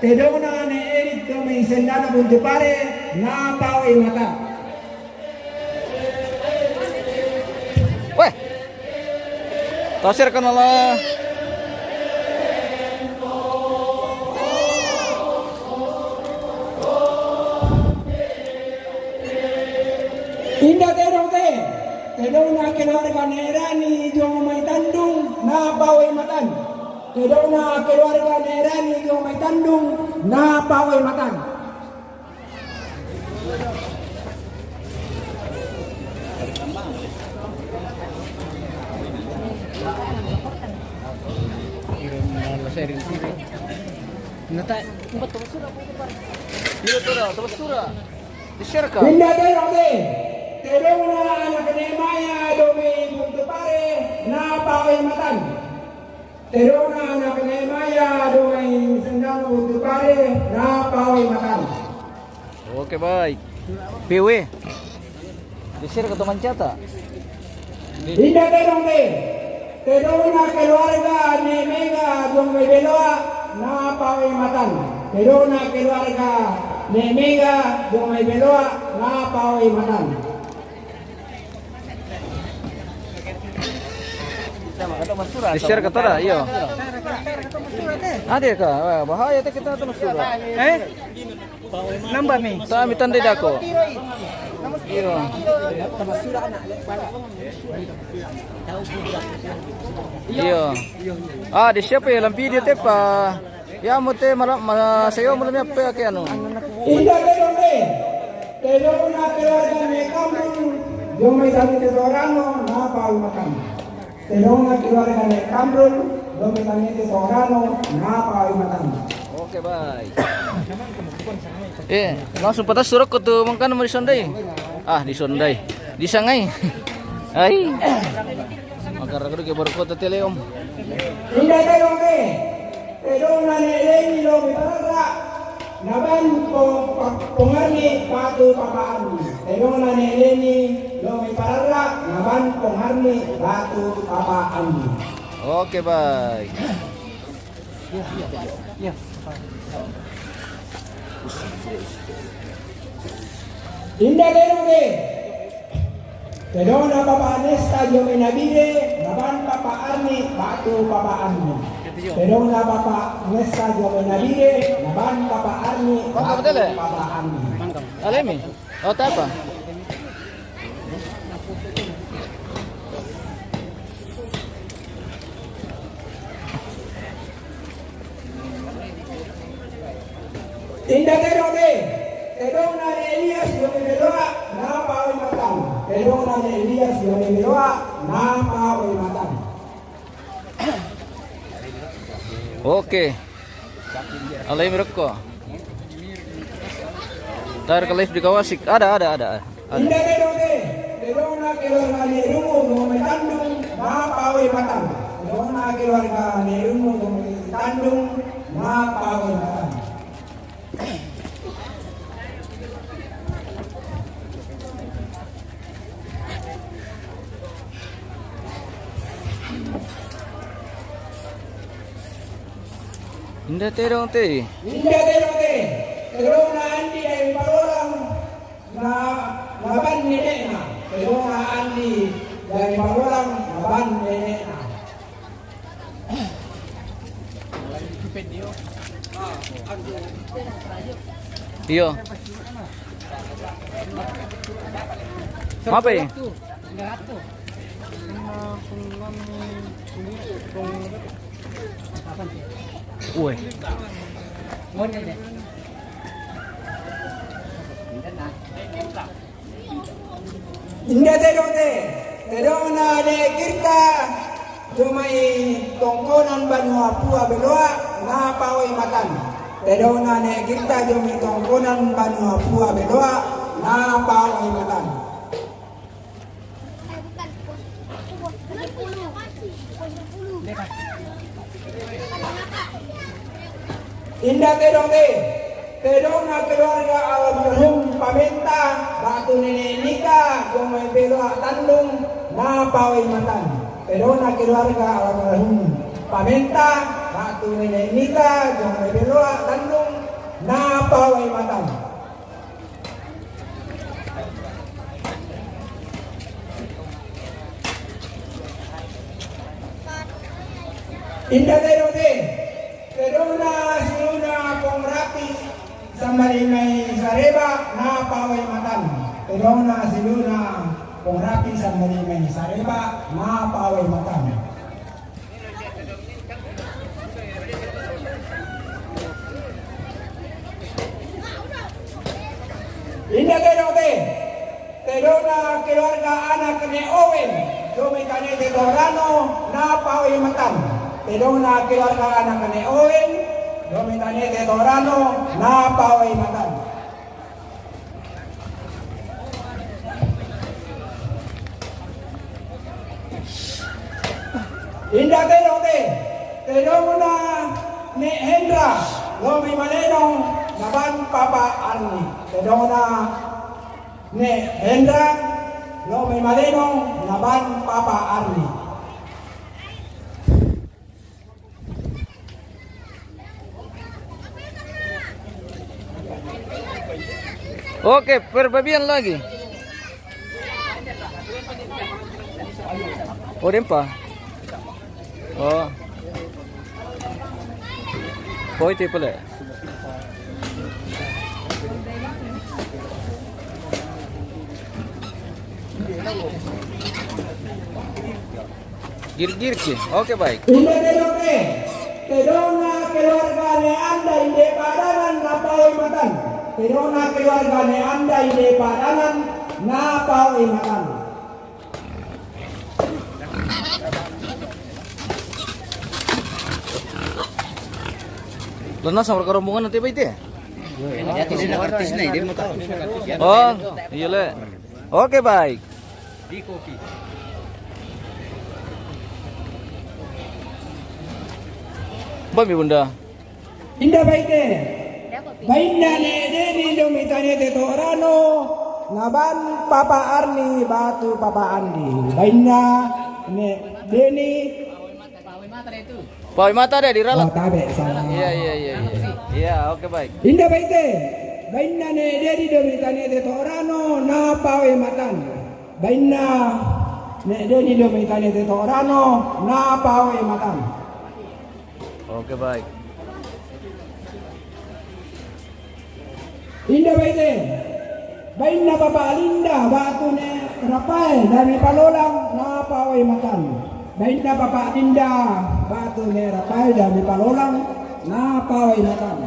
Tedong na ne edit domai sendana buntu pare na pawai matan. Weh. Tasir kana la. Inda tedong te, tedong na keluarga Nerani jong mai tandung na pawai matan. Tedong na keluarga Nerani jong mai tandung na pawai matan. Nata, iya, tura, tura, tura. Di-share ka? Inda tedong te, tedong na anak Nemaya domai buntu pare na pawai matan. Tedong na anak Nemaya domai sendana buntu pare na pawai matan. Oke, baik. P W. Di-share ka teman cata. Inda tedong te. Tedong na keluarga Nemega jong mai Beloa na pawai matan. Tedong na keluarga Nemega jong mai Beloa na pawai matan. Di-share ka to da, iyo. Ada ka? Wah, bahaya te kita tu masura. Eh? Nambah mi. Sa mi tanda dako. Iyo. Iyo. Ah, di-share pa lam video te pa. Ya mo te mala, ma, sayo mo lam ya pe ake anu. Inda te donde. Te dona keluarga ne Kamrul, yo me tani te torano, na pa matan. Te dona keluarga ne Kamrul, yo me tani te torano, na pa matan. Oke, bye. Eh, langsung patah surok ko tu mangkan mo di Sunday. Ah, di Sunday. Di Sangai. Ay. Magkaraga ke baru kota tele, Om. Inda te donde. Te dona ne Leni lo mi parara, na ban po, pa, pongarni batu papa Andi. Te dona ne Leni lo mi parara, na ban pongarni batu papa Andi. Oke, bye. Inda te donde. Te dona papa Nesta jo me Nabire, na ban papa Arni, batu papa Arni. Te dona papa Nesta jo me Nabire, na ban papa Arni, batu papa Arni. Alemi. Oh, tapa. Inda te donde. Te dona ne Elias jo me Beloa, na pa matan. Te dona ne Elias jo me Beloa, na pa matan. Oke. Alai mereka. Tar ke live di Kawasik. Ada, ada, ada. Ada. Inda te donde. Te dona keluarga ne Rungu jo me Tandung, na pa matan. Te dona keluarga ne Rungu jo me Tandung, na pa matan. Inda te donde. Inda te donde. Te dona Andi dari Palolang, na, na ban nenekna. Te dona Andi dari Palolang, na ban nenekna. Iyo. Mape? Woi. Inda te donde. Te dona ne Girta jo mai tongkonan banua pua Beloa, na pa matan. Te dona ne Girta jo mai tongkonan banua pua Beloa, na pa matan. Inda te donde. Te dona keluarga almarhum Pamenta, batu nenek Nika, jo mai Beloa Tandung, na pa matan. Te dona keluarga almarhum Pamenta, batu nenek Nika, jo mai Beloa Tandung, na pa matan. Inda te donde. Te dona siluna Pong Rapi sambali mai Sareba, na pa matan. Te dona siluna Pong Rapi sambali mai Sareba, na pa matan. Inda te donde. Te dona keluarga anak ne Owen, jo mai tani te torano, na pa matan. Te dona keluarga anak ne Owen, jo mai tani te torano, na pa matan. Inda te donde. Te dona ne Hendra, jo mai Maleno, na ban papa Arni. Te dona ne Hendra, jo mai Maleno, na ban papa Arni. Oke, perbabian lagi. Oh, dempa. Oh. Poite pale. Girgir ki. Oke, baik. Inde de doke, tedona keluarga ne anda inde padanan na pao i matan. Tedona keluarga ne anda inde padanan na pao i matan. Lena sama rombongan nanti apa itu ya? Oh, iya le. Oke, baik. Bami bunda. Inda baite. Bainna ne Deni domi tane te torano, naban papa Arni batu papa Andi. Bainna ne Deni. Pawi mata de di rala. Oh, tabe, salah. Iya, iya, iya, iya. Iya, oke, baik. Inda baite. Bainna ne Deni domi tane te torano, na pawi matan. Bainna ne Deni domi tane te torano, na pawi matan. Oke, baik. Inda baite. Bainna papa Alinda batu ne Rafael dami palolang na pawi matan. Bainna papa Alinda batu ne Rafael dami palolang na pawi matan.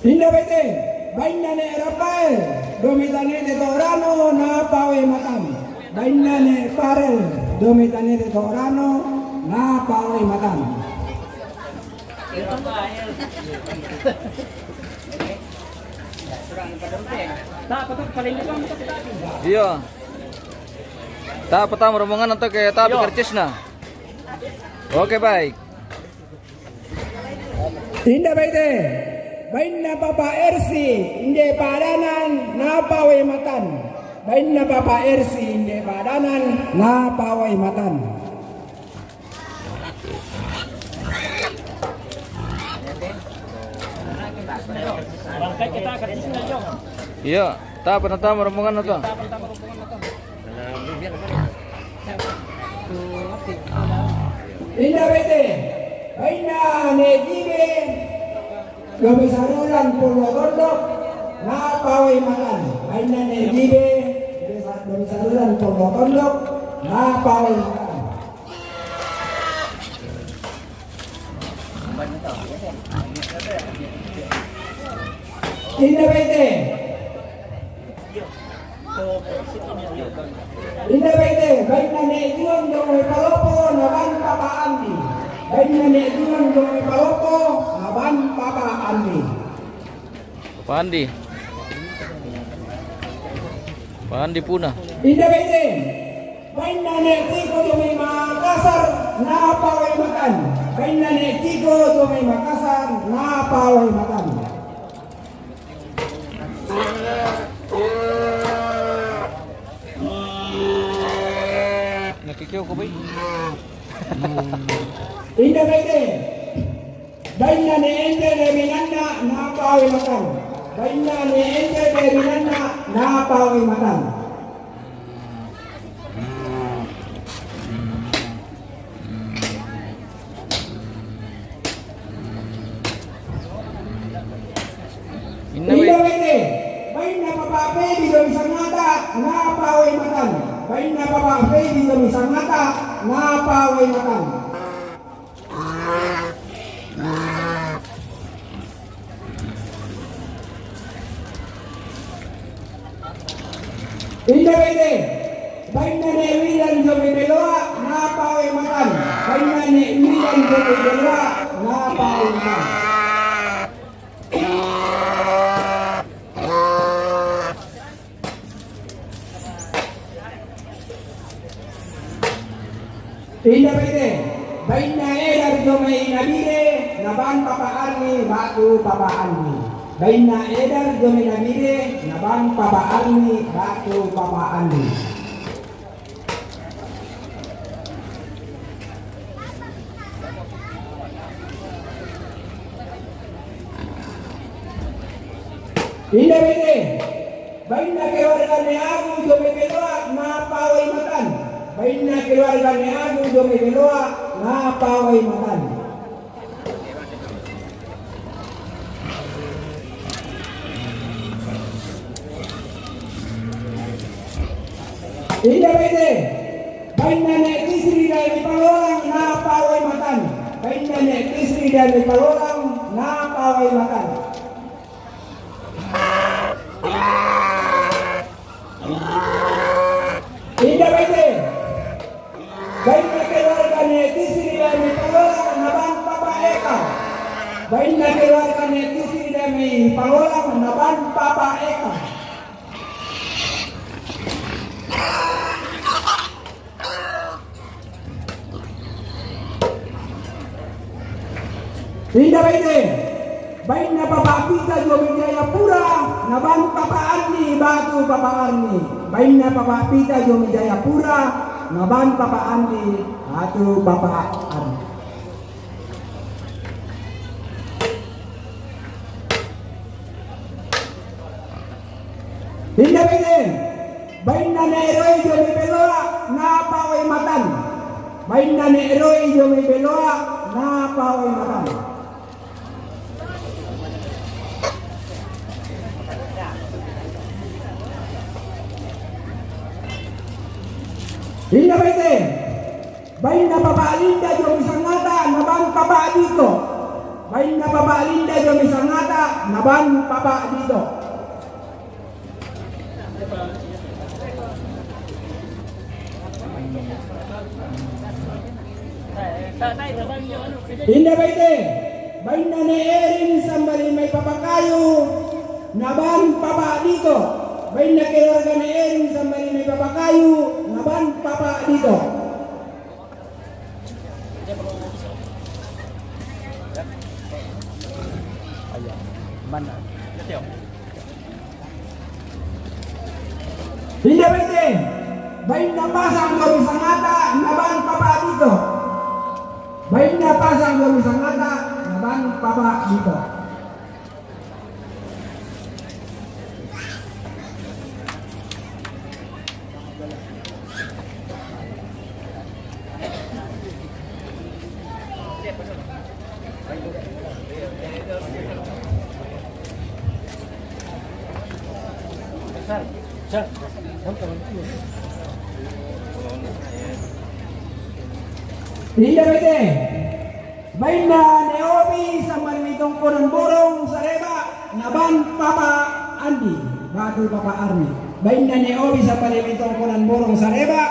Inda baite. Bainna ne Rafael domi tane te torano na pawi matan. Bainna ne Farel domi tane te torano na pawi matan. Iya. Ta pertama rombongan atau kayak ta kercis na. Oke, baik. Inda baite. Bainna papa Ersi inde padanan na pawi matan. Bainna papa Ersi inde padanan na pawi matan. Iya, ta pertama rombongan atau? Inda baite. Bainna ne Jibe domi saruran polo tondok na pawi matan. Bainna ne Jibe domi saruran polo tondok na pawi matan. Inda baite. Inda baite, bainna ne Juang domi palopo naban papa Andi. Bainna ne Juang domi palopo naban papa Andi. Papa Andi. Papa Andi puna. Inda baite. Bainna ne Tiko domi Makassar na pawi matan. Bainna ne Tiko domi Makassar na pawi matan. Nakikyo ko ba? Inda baite. Bainna ne Ente de Minanna na pawi matan. Bainna ne Ente de Minanna na pawi matan. Inna baite. Bainna papa Fedi domi Sangata na pawi matan. Bainna papa Fedi domi Sangata na pawi matan. Inda baite. Bainna ne Wilan domi Beloa na pawi matan. Bainna ne Wilan domi Beloa na pawi matan. Inda baite. Bainna Edar domi Nabire naban papa Arni batu papa Andi. Bainna Edar domi Nabire naban papa Arni batu papa Andi. Inda baite. Bainna keluarga ne Agu domi Beloa na pawi matan. Keluarga ne Agung Jomi Beloa, na pawai matan. Inda bete, bainna ne Tisri Dani Palolang, na pawai matan. Bainna ne Tisri Dani Palolang, na pawai matan. Inda bete, bainna keluarga ne Tisri Dani Palolang, na ban papa Eka. Bainna keluarga ne Tisri Dani Palolang, na ban papa Eka. Inda bete, bainna papa Pita Jomi Jayapura, na ban papa Arni, batu papa Arni. Bainna papa Pita Jomi Jayapura, na ban papa Arni, batu papa Arni. Inda bete, bainna ne Roy Jomi Beloa, na pawai matan. Bainna ne Roy Jomi Beloa, na pawai matan. Inda bete, bainna papa Linda Jomi Sangata, na ban papa Dito. Bainna papa Linda Jomi Sangata, na ban papa Dito. Inda bete, bainna ne Erin Sambali Mai Papakayu, na ban papa Dito. Bainna keluarga ne Erin Sambali Mai Papakayu, na ban papa Dito. Inda bete, bainna Pasang Jomi Sangata, na ban papa Dito. Bainna Pasang Jomi Sangata, na ban papa Dito. Inda bete, bainna ne Obi Sambali Mai Tongkonan Borong Sareba, na ban papa Andi, batu papa Arni. Bainna ne Obi Sambali Mai Tongkonan Borong Sareba,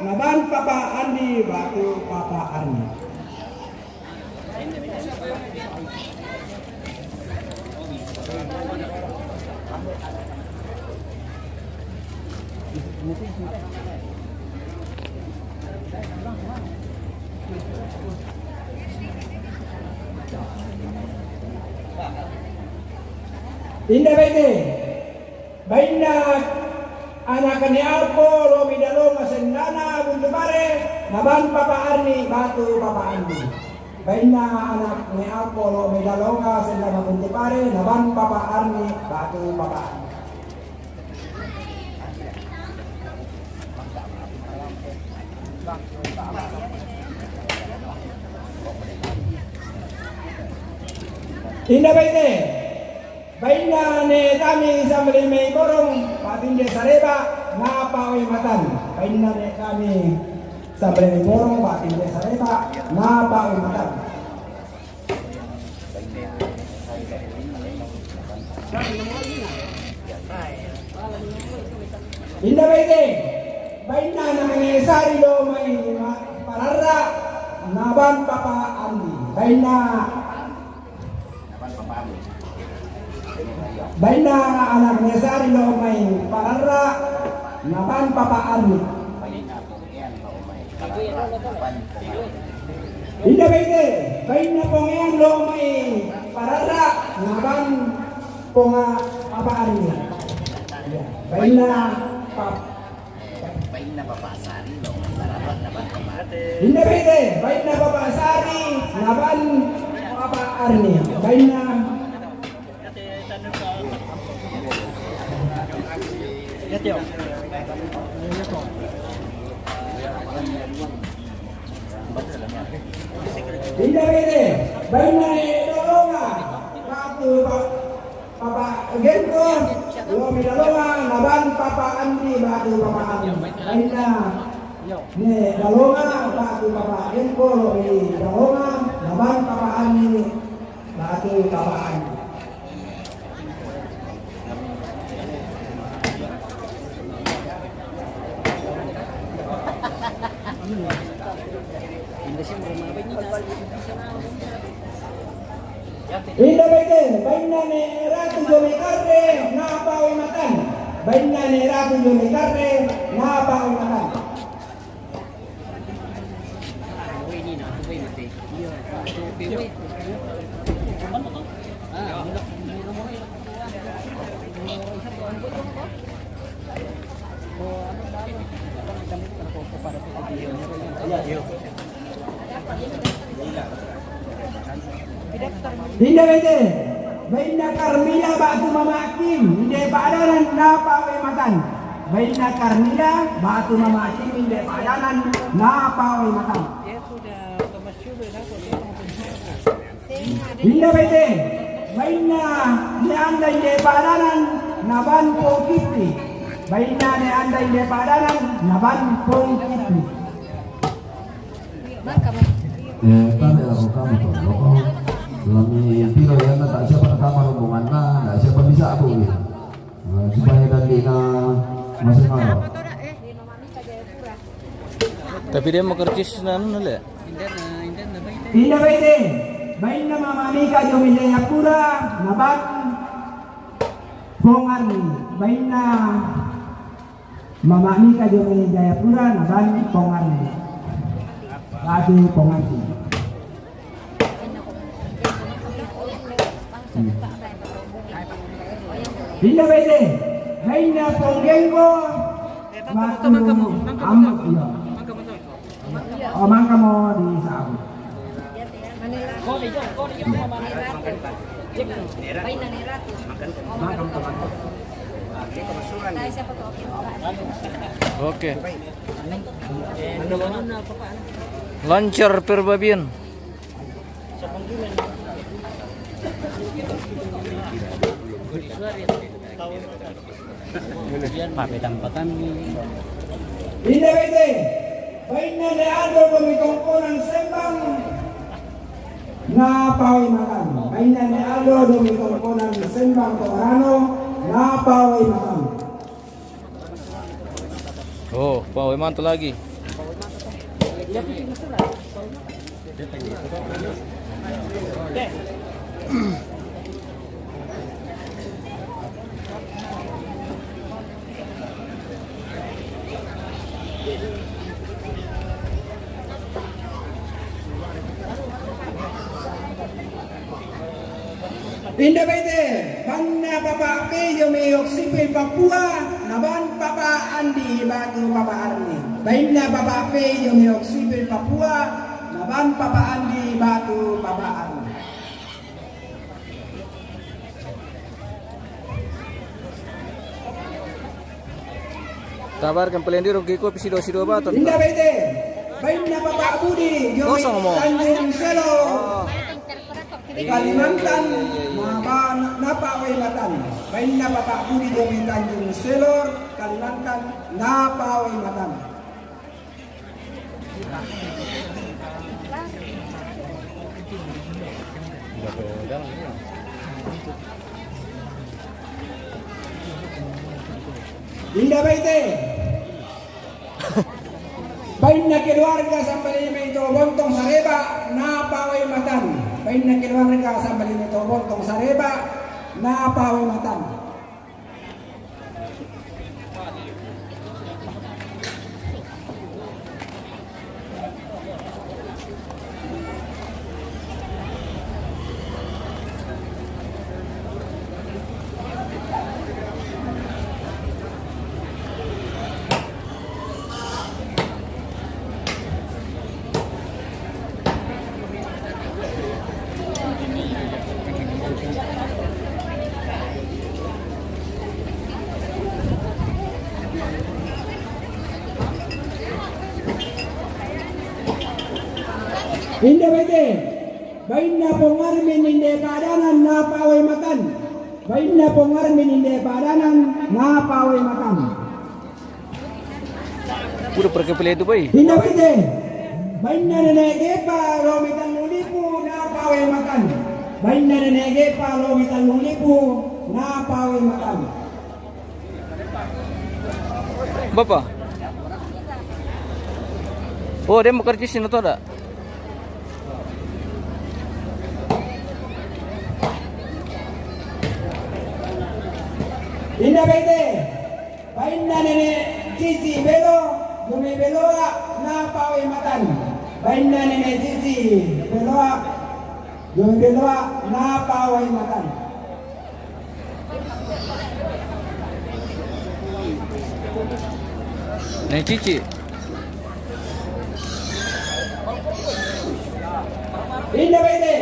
na ban papa Andi, batu papa Arni. Inda bete, bainna anak ne Alpo Lomi Dalonga Sendana Buntupare, na ban papa Arni, batu papa Andi. Bainna anak ne Alpo Lomi Dalonga Sendana Buntupare, na ban papa Arni, batu papa Arni. Inda bete, bainna ne Tami Sambali Mai Borong, patinde Sareba, na pawai matan. Bainna ne Tami Sambali Mai Borong, patinde Sareba, na pawai matan. Inda bete, bainna anak ne Sari Lomai Pararra, na ban papa Andi. Bainna, bainna anak ne Sari Lomai Pararra, na ban papa Arni. Inda bete, bainna Pongean Lomai Pararra, na ban ponga papa Arni. Bainna pap- Inda bete, bainna papa Sari, na ban papa Arni. Bainna. Iya, Tio. Inda bete, bainna ne Dalonga, batu pa-, Papa Genko, lo mi Dalonga, na ban Papa Andi, batu Papa Andi. Bainna ne Dalonga, batu Papa Genko, lo mi Dalonga, na ban Papa Andi, batu Papa Andi. Inda bete, bainna ne Ratu Jome Karre, na pawe matan. Bainna ne Ratu Jome Karre, na pawe matan. Inda bete, bainna Karmila batu Mama Kim, inde padanan na pawe matan. Bainna Karmila batu Mama Kim, inde padanan na pawe matan. Inda bete, bainna ne Anda inde padanan, na ban Pongkipi. Bainna ne Anda inde padanan, na ban Pongkipi. Eh, tabe' lako kamu to, lako. Lami piro ya, na tak siapa kamu rombonganna, tak siapa bisa aku gitu. Nah, supaya dan dina masing-masing. Tapi dia mau kerja sih, anu, le. Inda bete, bainna Mama Mika Jome Jayapura, na ban Pongarni. Bainna Mama Mika Jome Jayapura, na ban Pongarni. Batu Pongarni. Inda bete, bainna Ponggengo, batu Amuk, iya. Oh, mangka mo di sabu. Oke. Lancar perbabian. Mape tampatan. Inda bete, bainna ne Aldo Domi Tongkonan Sembang, na pawe matan. Bainna ne Aldo Domi Tongkonan Sembang Toarano, na pawe matan. Oh, pawe matan lagi. Inda bete, bainna Papa Pejo Meyok Sipil Papua, na ban Papa Andi batu Papa Arni. Bainna Papa Pejo Meyok Sipil Papua, na ban Papa Andi batu Papa Arni. Tabarkan pelendiro, giko pisido-sido baton. Inda bete, bainna Papa Budi, Jomi Kosong mo. Tanjung Selo. Oh. Kalimantan, na ba-, na pawe matan. Bainna Papa Budi, Jomi Tanjung Selo, Kalimantan, na pawe matan. Inda bete. Bainna keluarga Sambalini Metobontong Sareba, na pawe matan. Bainna keluarga Sambalini Metobontong Sareba, na pawe matan. Inda bete, bainna Pong Armin inde padanan na pawai matan. Bainna Pong Armin inde padanan na pawai matan. Udah pergi pilih itu, boy. Inda bete, bainna Nenek Gepa lomi tallung lipu na pawai matan. Bainna Nenek Gepa lomi tallung lipu na pawai matan. Bapa. Oh, dia mau kerja sini atau enggak? Inda bete, bainna Nenek Cici Belo, Jome Beloa, na pawai matan. Bainna Nenek Cici Beloa, Jome Beloa, na pawai matan. Nenek Cici. Inda bete.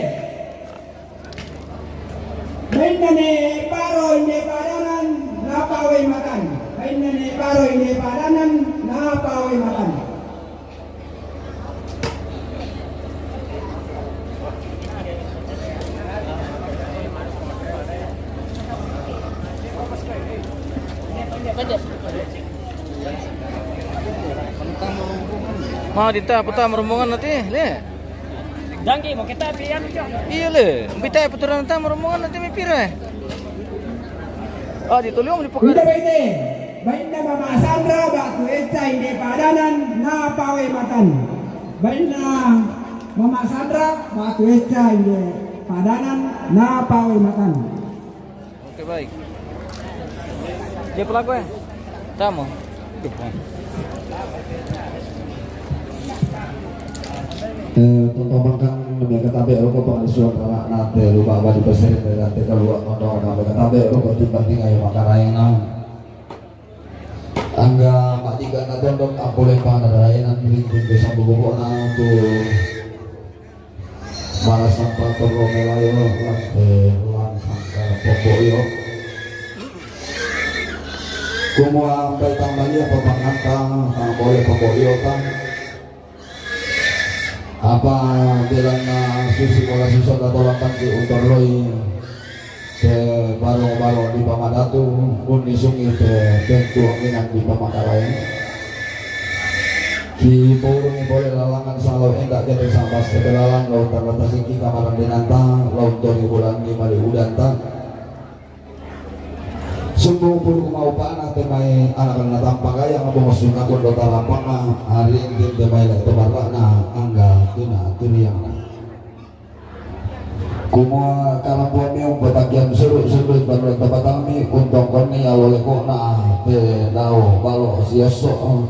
Bainna Nenek Paro inde padanan na pawai matan. Bainna Nenek Paro inde padanan na pawai matan. Ma, dita puta rombongan nanti, le. Dangki, mau kita pi anu, Cok? Iya, le. Bita puturan ta rombongan nanti mipira. Ah, di Toliong di Pekara. Inda bete, bainna Mama Sandra batu eca inde padanan na pawai matan. Bainna Mama Sandra batu eca inde padanan na pawai matan. Oke, baik. Dia pelaku ya? Tamu. Eh, tonton makan, lebih ketabe rokok pengalisuan anak nate, lupa abadi peseri dari nate keluar, tonton makan, lebih ketabe rokok timbang tinggal yang makan aing naon. Angga madiga na tondok, ampuleng pangadarayanan, ringkung desa bubukona tu. Marasa patur romelayo, lante langkang ka pokok iyo. Kumua ampai tang balia papanganta, tang boleh pokok iyo tang. Apa bilana susi mola suson atau lantang di untor loi. Te barong-barong di pamadatu, unni sungi te tentu anginan di pamakarayan. Ki burung boleh lalangan salau endak gede sambas te belalang laut tanda tasiki kamaran denanta, laut tori bulan di mali udanta. Sungguh puluh mau panah te mai anak na tampak ayang bongo sunakon do tarapang na, hari ini te mai lek tebarana angga tuna turiang na. Kumua kalambuan mi umpatakian surut-surut banuan tabatang mi untong koni alolekona te dau balo sioso.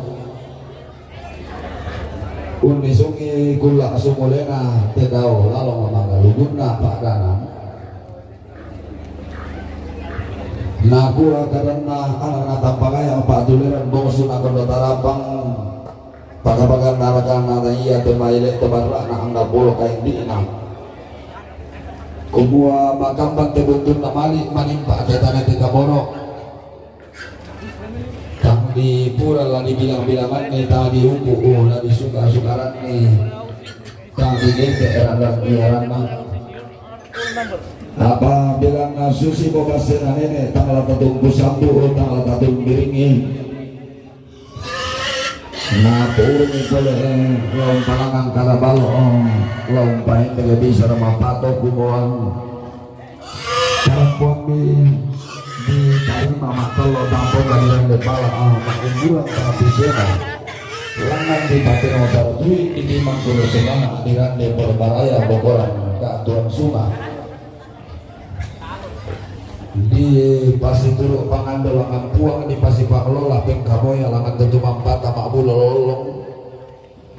Unni sungi kula sumulena te dau lalo mamanggaludunna padanan. Nakua kadanna anak na tampakaya patuleran bongsu nakon do tarapang. Pakapakan narakana na iya te maile te barra'na angga polo kaindi'na. Kumua makamban te buntunna mali manimpa te tana te kaboro. Tang di pura la dibilang-bilanganni, tang di upu la disuka-sukaranni, tang di gete eran-eranna. Apa bilang susi bobasena nene, tang la tatumpu sambu, tang la tatumbiringi. Na purungi pole, eh, laung palangang kada balo, eh, laung paendele bisa rama pato kuboang. Karampuang di, di tarima matolo tampo galiran de pala, ah, makumbulan tapi sena. Langan di patino tartui di timang kulo sena, di rande perbaraya bokoran ka tuan sunga. Di pasi turu pangando langan puang, di pasi pangelola pengkamoya langan tutu mampata mabula lolong.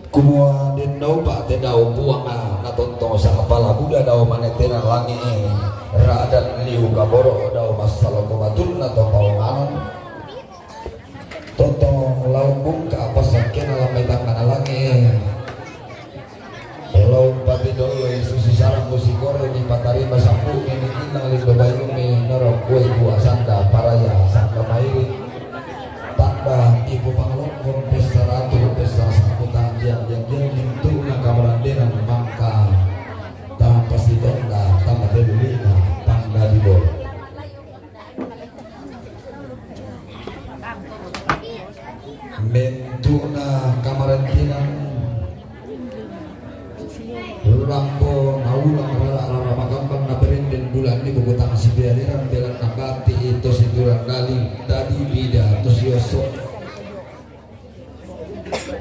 Kumua dendau pa tedau puang na, na tontong sa kepala buda dau manetena langi, radan liu kaboro dau masalo kumatul na to paunganan. Toto laung bungka apa sakena lambai tangana langi. Laung pati dolo susi sarang musi kore di patarima sampu ini inang lindo bayumi norok kue kua sanda paraya sanda mairi. Tanda ibu panglongkon pesta ratu pesta sambutan diam diam diam mintu na kamarandenan mangka Tuna kamarentinan, rampo na ulang rara, rara makambang na berenden bulan ni buku tangan si bialiran, belan na bati itu si turang dali, dadi bida tu si osok.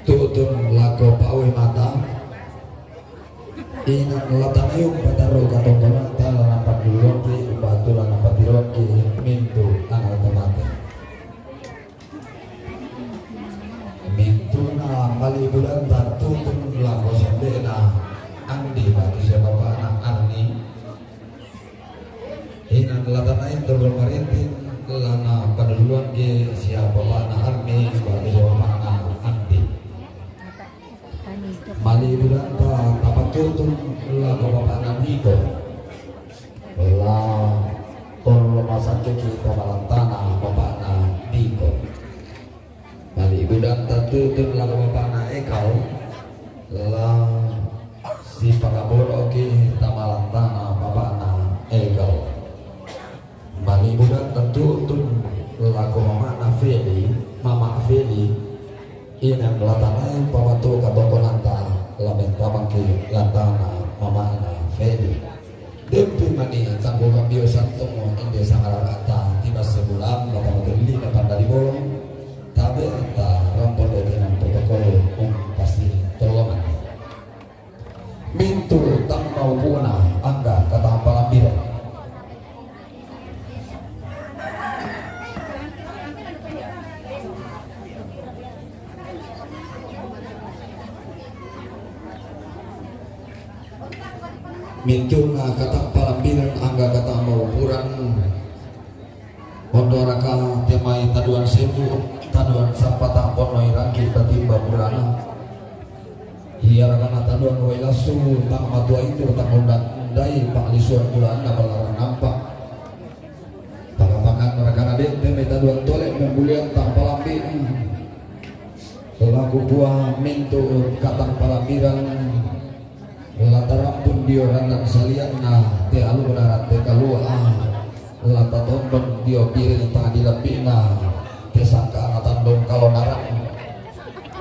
Tutun lako pawe mata. Inan lata mayung pataru katongkonan tala nampat duluan ki, batu la nampat tiruan ki, mintu anak temate. Mintuna mali bulan tatutun lako sendena, andi batu siapa pana Arni. Inan lata mayung turun maritin, lana paduluan ki siapa pana Arni, batu siapa pana andi. Mali bulan ta tapatutun lako bapana Diko. La tollo masakki kita malantana bapana Diko. Mali bulan tatutun lako bapana Ekau. La sipakaboloki tamalantana bapana Ekau. Mali bulan tatutun lako mamana Feli, mama Feli. Inan lata mayung pamatu katongkonanta, la mentamaki lantana mamana Feli. Dempi mani tanggo kambio santomo inde sangararata tiba sebulan mata matelli na pandali bolong. Tabe ta rampon de tinan protokol um pasti tolongan. Mintu tang maupuna angga kata palambiran. Mintu na kata palambiran angga kata maupuran. Ondo raka temai taduan sepu, taduan sampata pono irangki tatimba burana. Iya rakana taduan wai lasu tang matua itu tang undang dai panglisuan bulanna balaran nampak. Takapangan rakana dente mai taduan tole membulian tang palambi. Selaku kua mintu katang palambiran. La tarampun dio randang salianna, te aluna te kalua, la tatondon dio biring tang dilampina, te sangkana tandong kalonaran.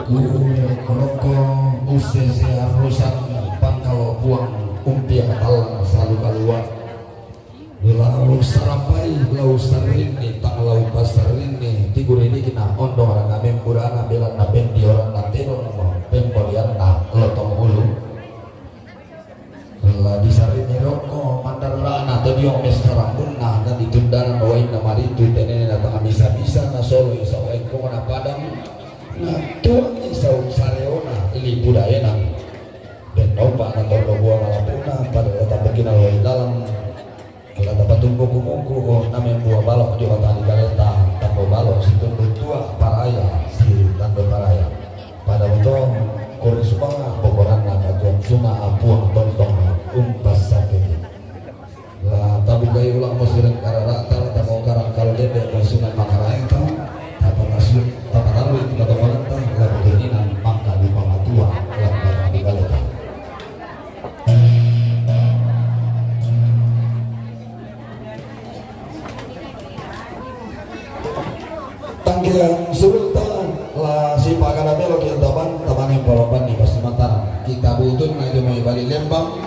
Ku rokko usse se arusan pangkalo puang umpia katallang salu kalua. Lau sarampai, lau sarrinni, tang lau passarrinni, tigurilikna ondong ranga memburana belanna pendioranna tedong pemborianna lotong ulu. La disarrinni rokko mandarrana todiong messa rambunna, na ditundanan wainna maritu tenena tang misa-misa na solo isa waingkona padang, na tuanni saung sareona lipu daenang. Den opa na torro buang lapuna pada tatambukina wai lalang. La tapatunggu kumuku, oh, name buah balok di kota di kaleta, tambo balok si tundu tua paraya, si tando paraya. Pada betul, kuri sumanga, bokoranna katuan suma apuang tontong, umpas sakit. La tabukai ulang musireng karara, tala tamo karang kalau dede, musireng makaraeng tau, tapatasu, tapatarui, katomananta, la betul inan, mangka di pamatua, la batang di kaleta. Tangkiran sulta la sipakana melo kita taban, taban yang polopan di pasti mataran. Kita butun na jomai bali Lembang.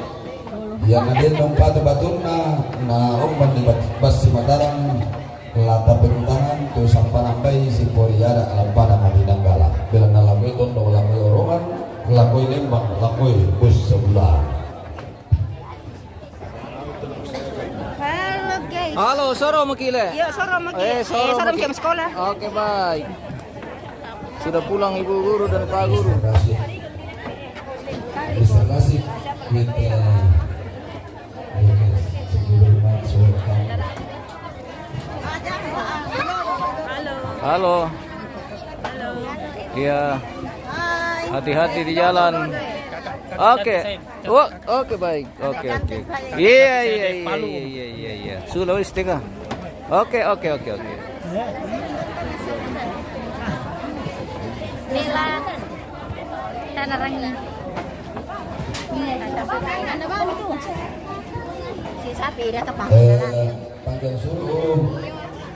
Yang ada nang patu batunna na umban di bat-, pasti mataran. La tapekutangan tu sampanambai si pori ada lampada madinanggala. Bila na lakoi tondo lakoi orongan, lakoi Lembang, lakoi bus sebelah. Halo, guys. Halo, soro maki le. Iya, soro maki. Eh, soro maki. Sekolah. Oke, baik. Sudah pulang Ibu Guru dan Pak Guru. Terima kasih. Terima kasih. Kita, oke, thank you very much. Welcome. Halo. Halo. Iya. Hati-hati di jalan. Oke. Oh, oke, baik. Oke, oke. Iya, iya, iya, iya, iya, iya. Sulawesi Tengah. Oke, oke, oke, oke. Nila. Tanah Rangi. Si sapi dia tepang. Eh, panjang suruh.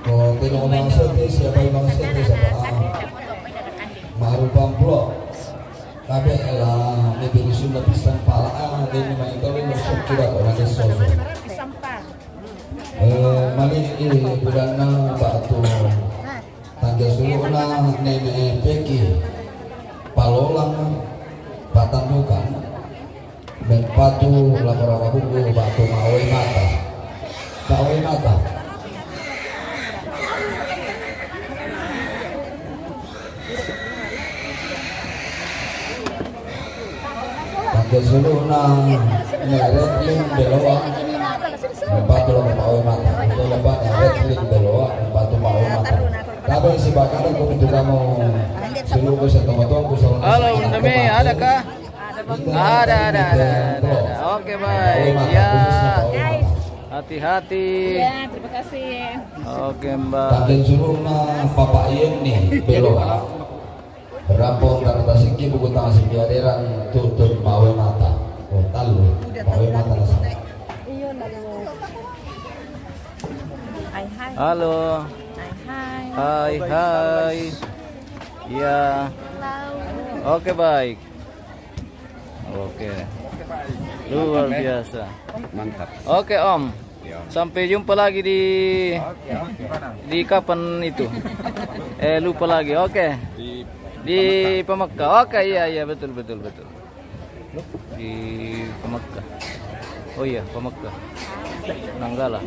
Oh, tidak mau masuk, siapa yang masuk, siapa? Maru pamplo. Kabe ela ne beri sunda pisang pala, ah, de ni mai tole no sok kira ko na soso. Mali i budanna batu. Tangga suluna nene peki. Palolang patandukan. Mempatu lako-lako bumbu batu mawe mata. Mawe mata. Tangga suluna neret ling beloa. Mempatu lako mawe mata. Itu lepas neret ling beloa. Mempatu mawe mata. Tapi si bakal aku itu kamu suluku setengah tuang ku salah. Halo, Bunda Mei, ada kah? Ada, ada, ada, ada, ada. Oke, baik. Ya. Hati-hati. Ya, terima kasih. Oke, Mbak. Tanjung Suruna, Bapak Ian nih, belok. Rampung tanah tasiki, buku tanah siki aderan, tutun mawe mata. Oh, talu, mawe mata lah sama. Hai, hai. Halo. Hai, hai. Hai, hai. Ya. Halo. Oke, baik. Oke. Luar biasa. Mantap. Oke, Om. Ya. Sampai jumpa lagi di di kapan itu? Eh, lupa lagi. Oke. Di Pamekka. Oke, iya, iya, betul, betul, betul. Di Pamekka. Oh iya, Pamekka. Nanggala.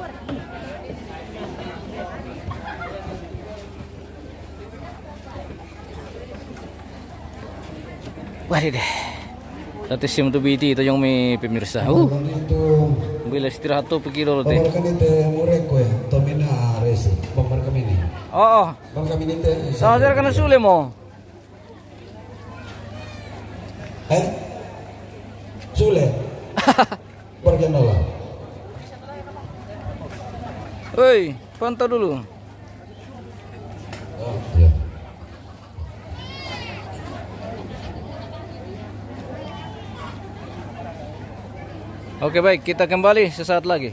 Wah deh. Tati sim tu biti tu yang mi pemirsa. Uh. Bila istirahat tu pergi dulu teh. Pamar kami teh murek kue, tomina resi, pamar kami ni. Oh, oh. Pamar kami ni teh. Sama saya kena sule mo. Eh? Sule. Pergi nolak. Hei, pantau dulu. Oh, iya. Oke, baik, kita kembali sesaat lagi.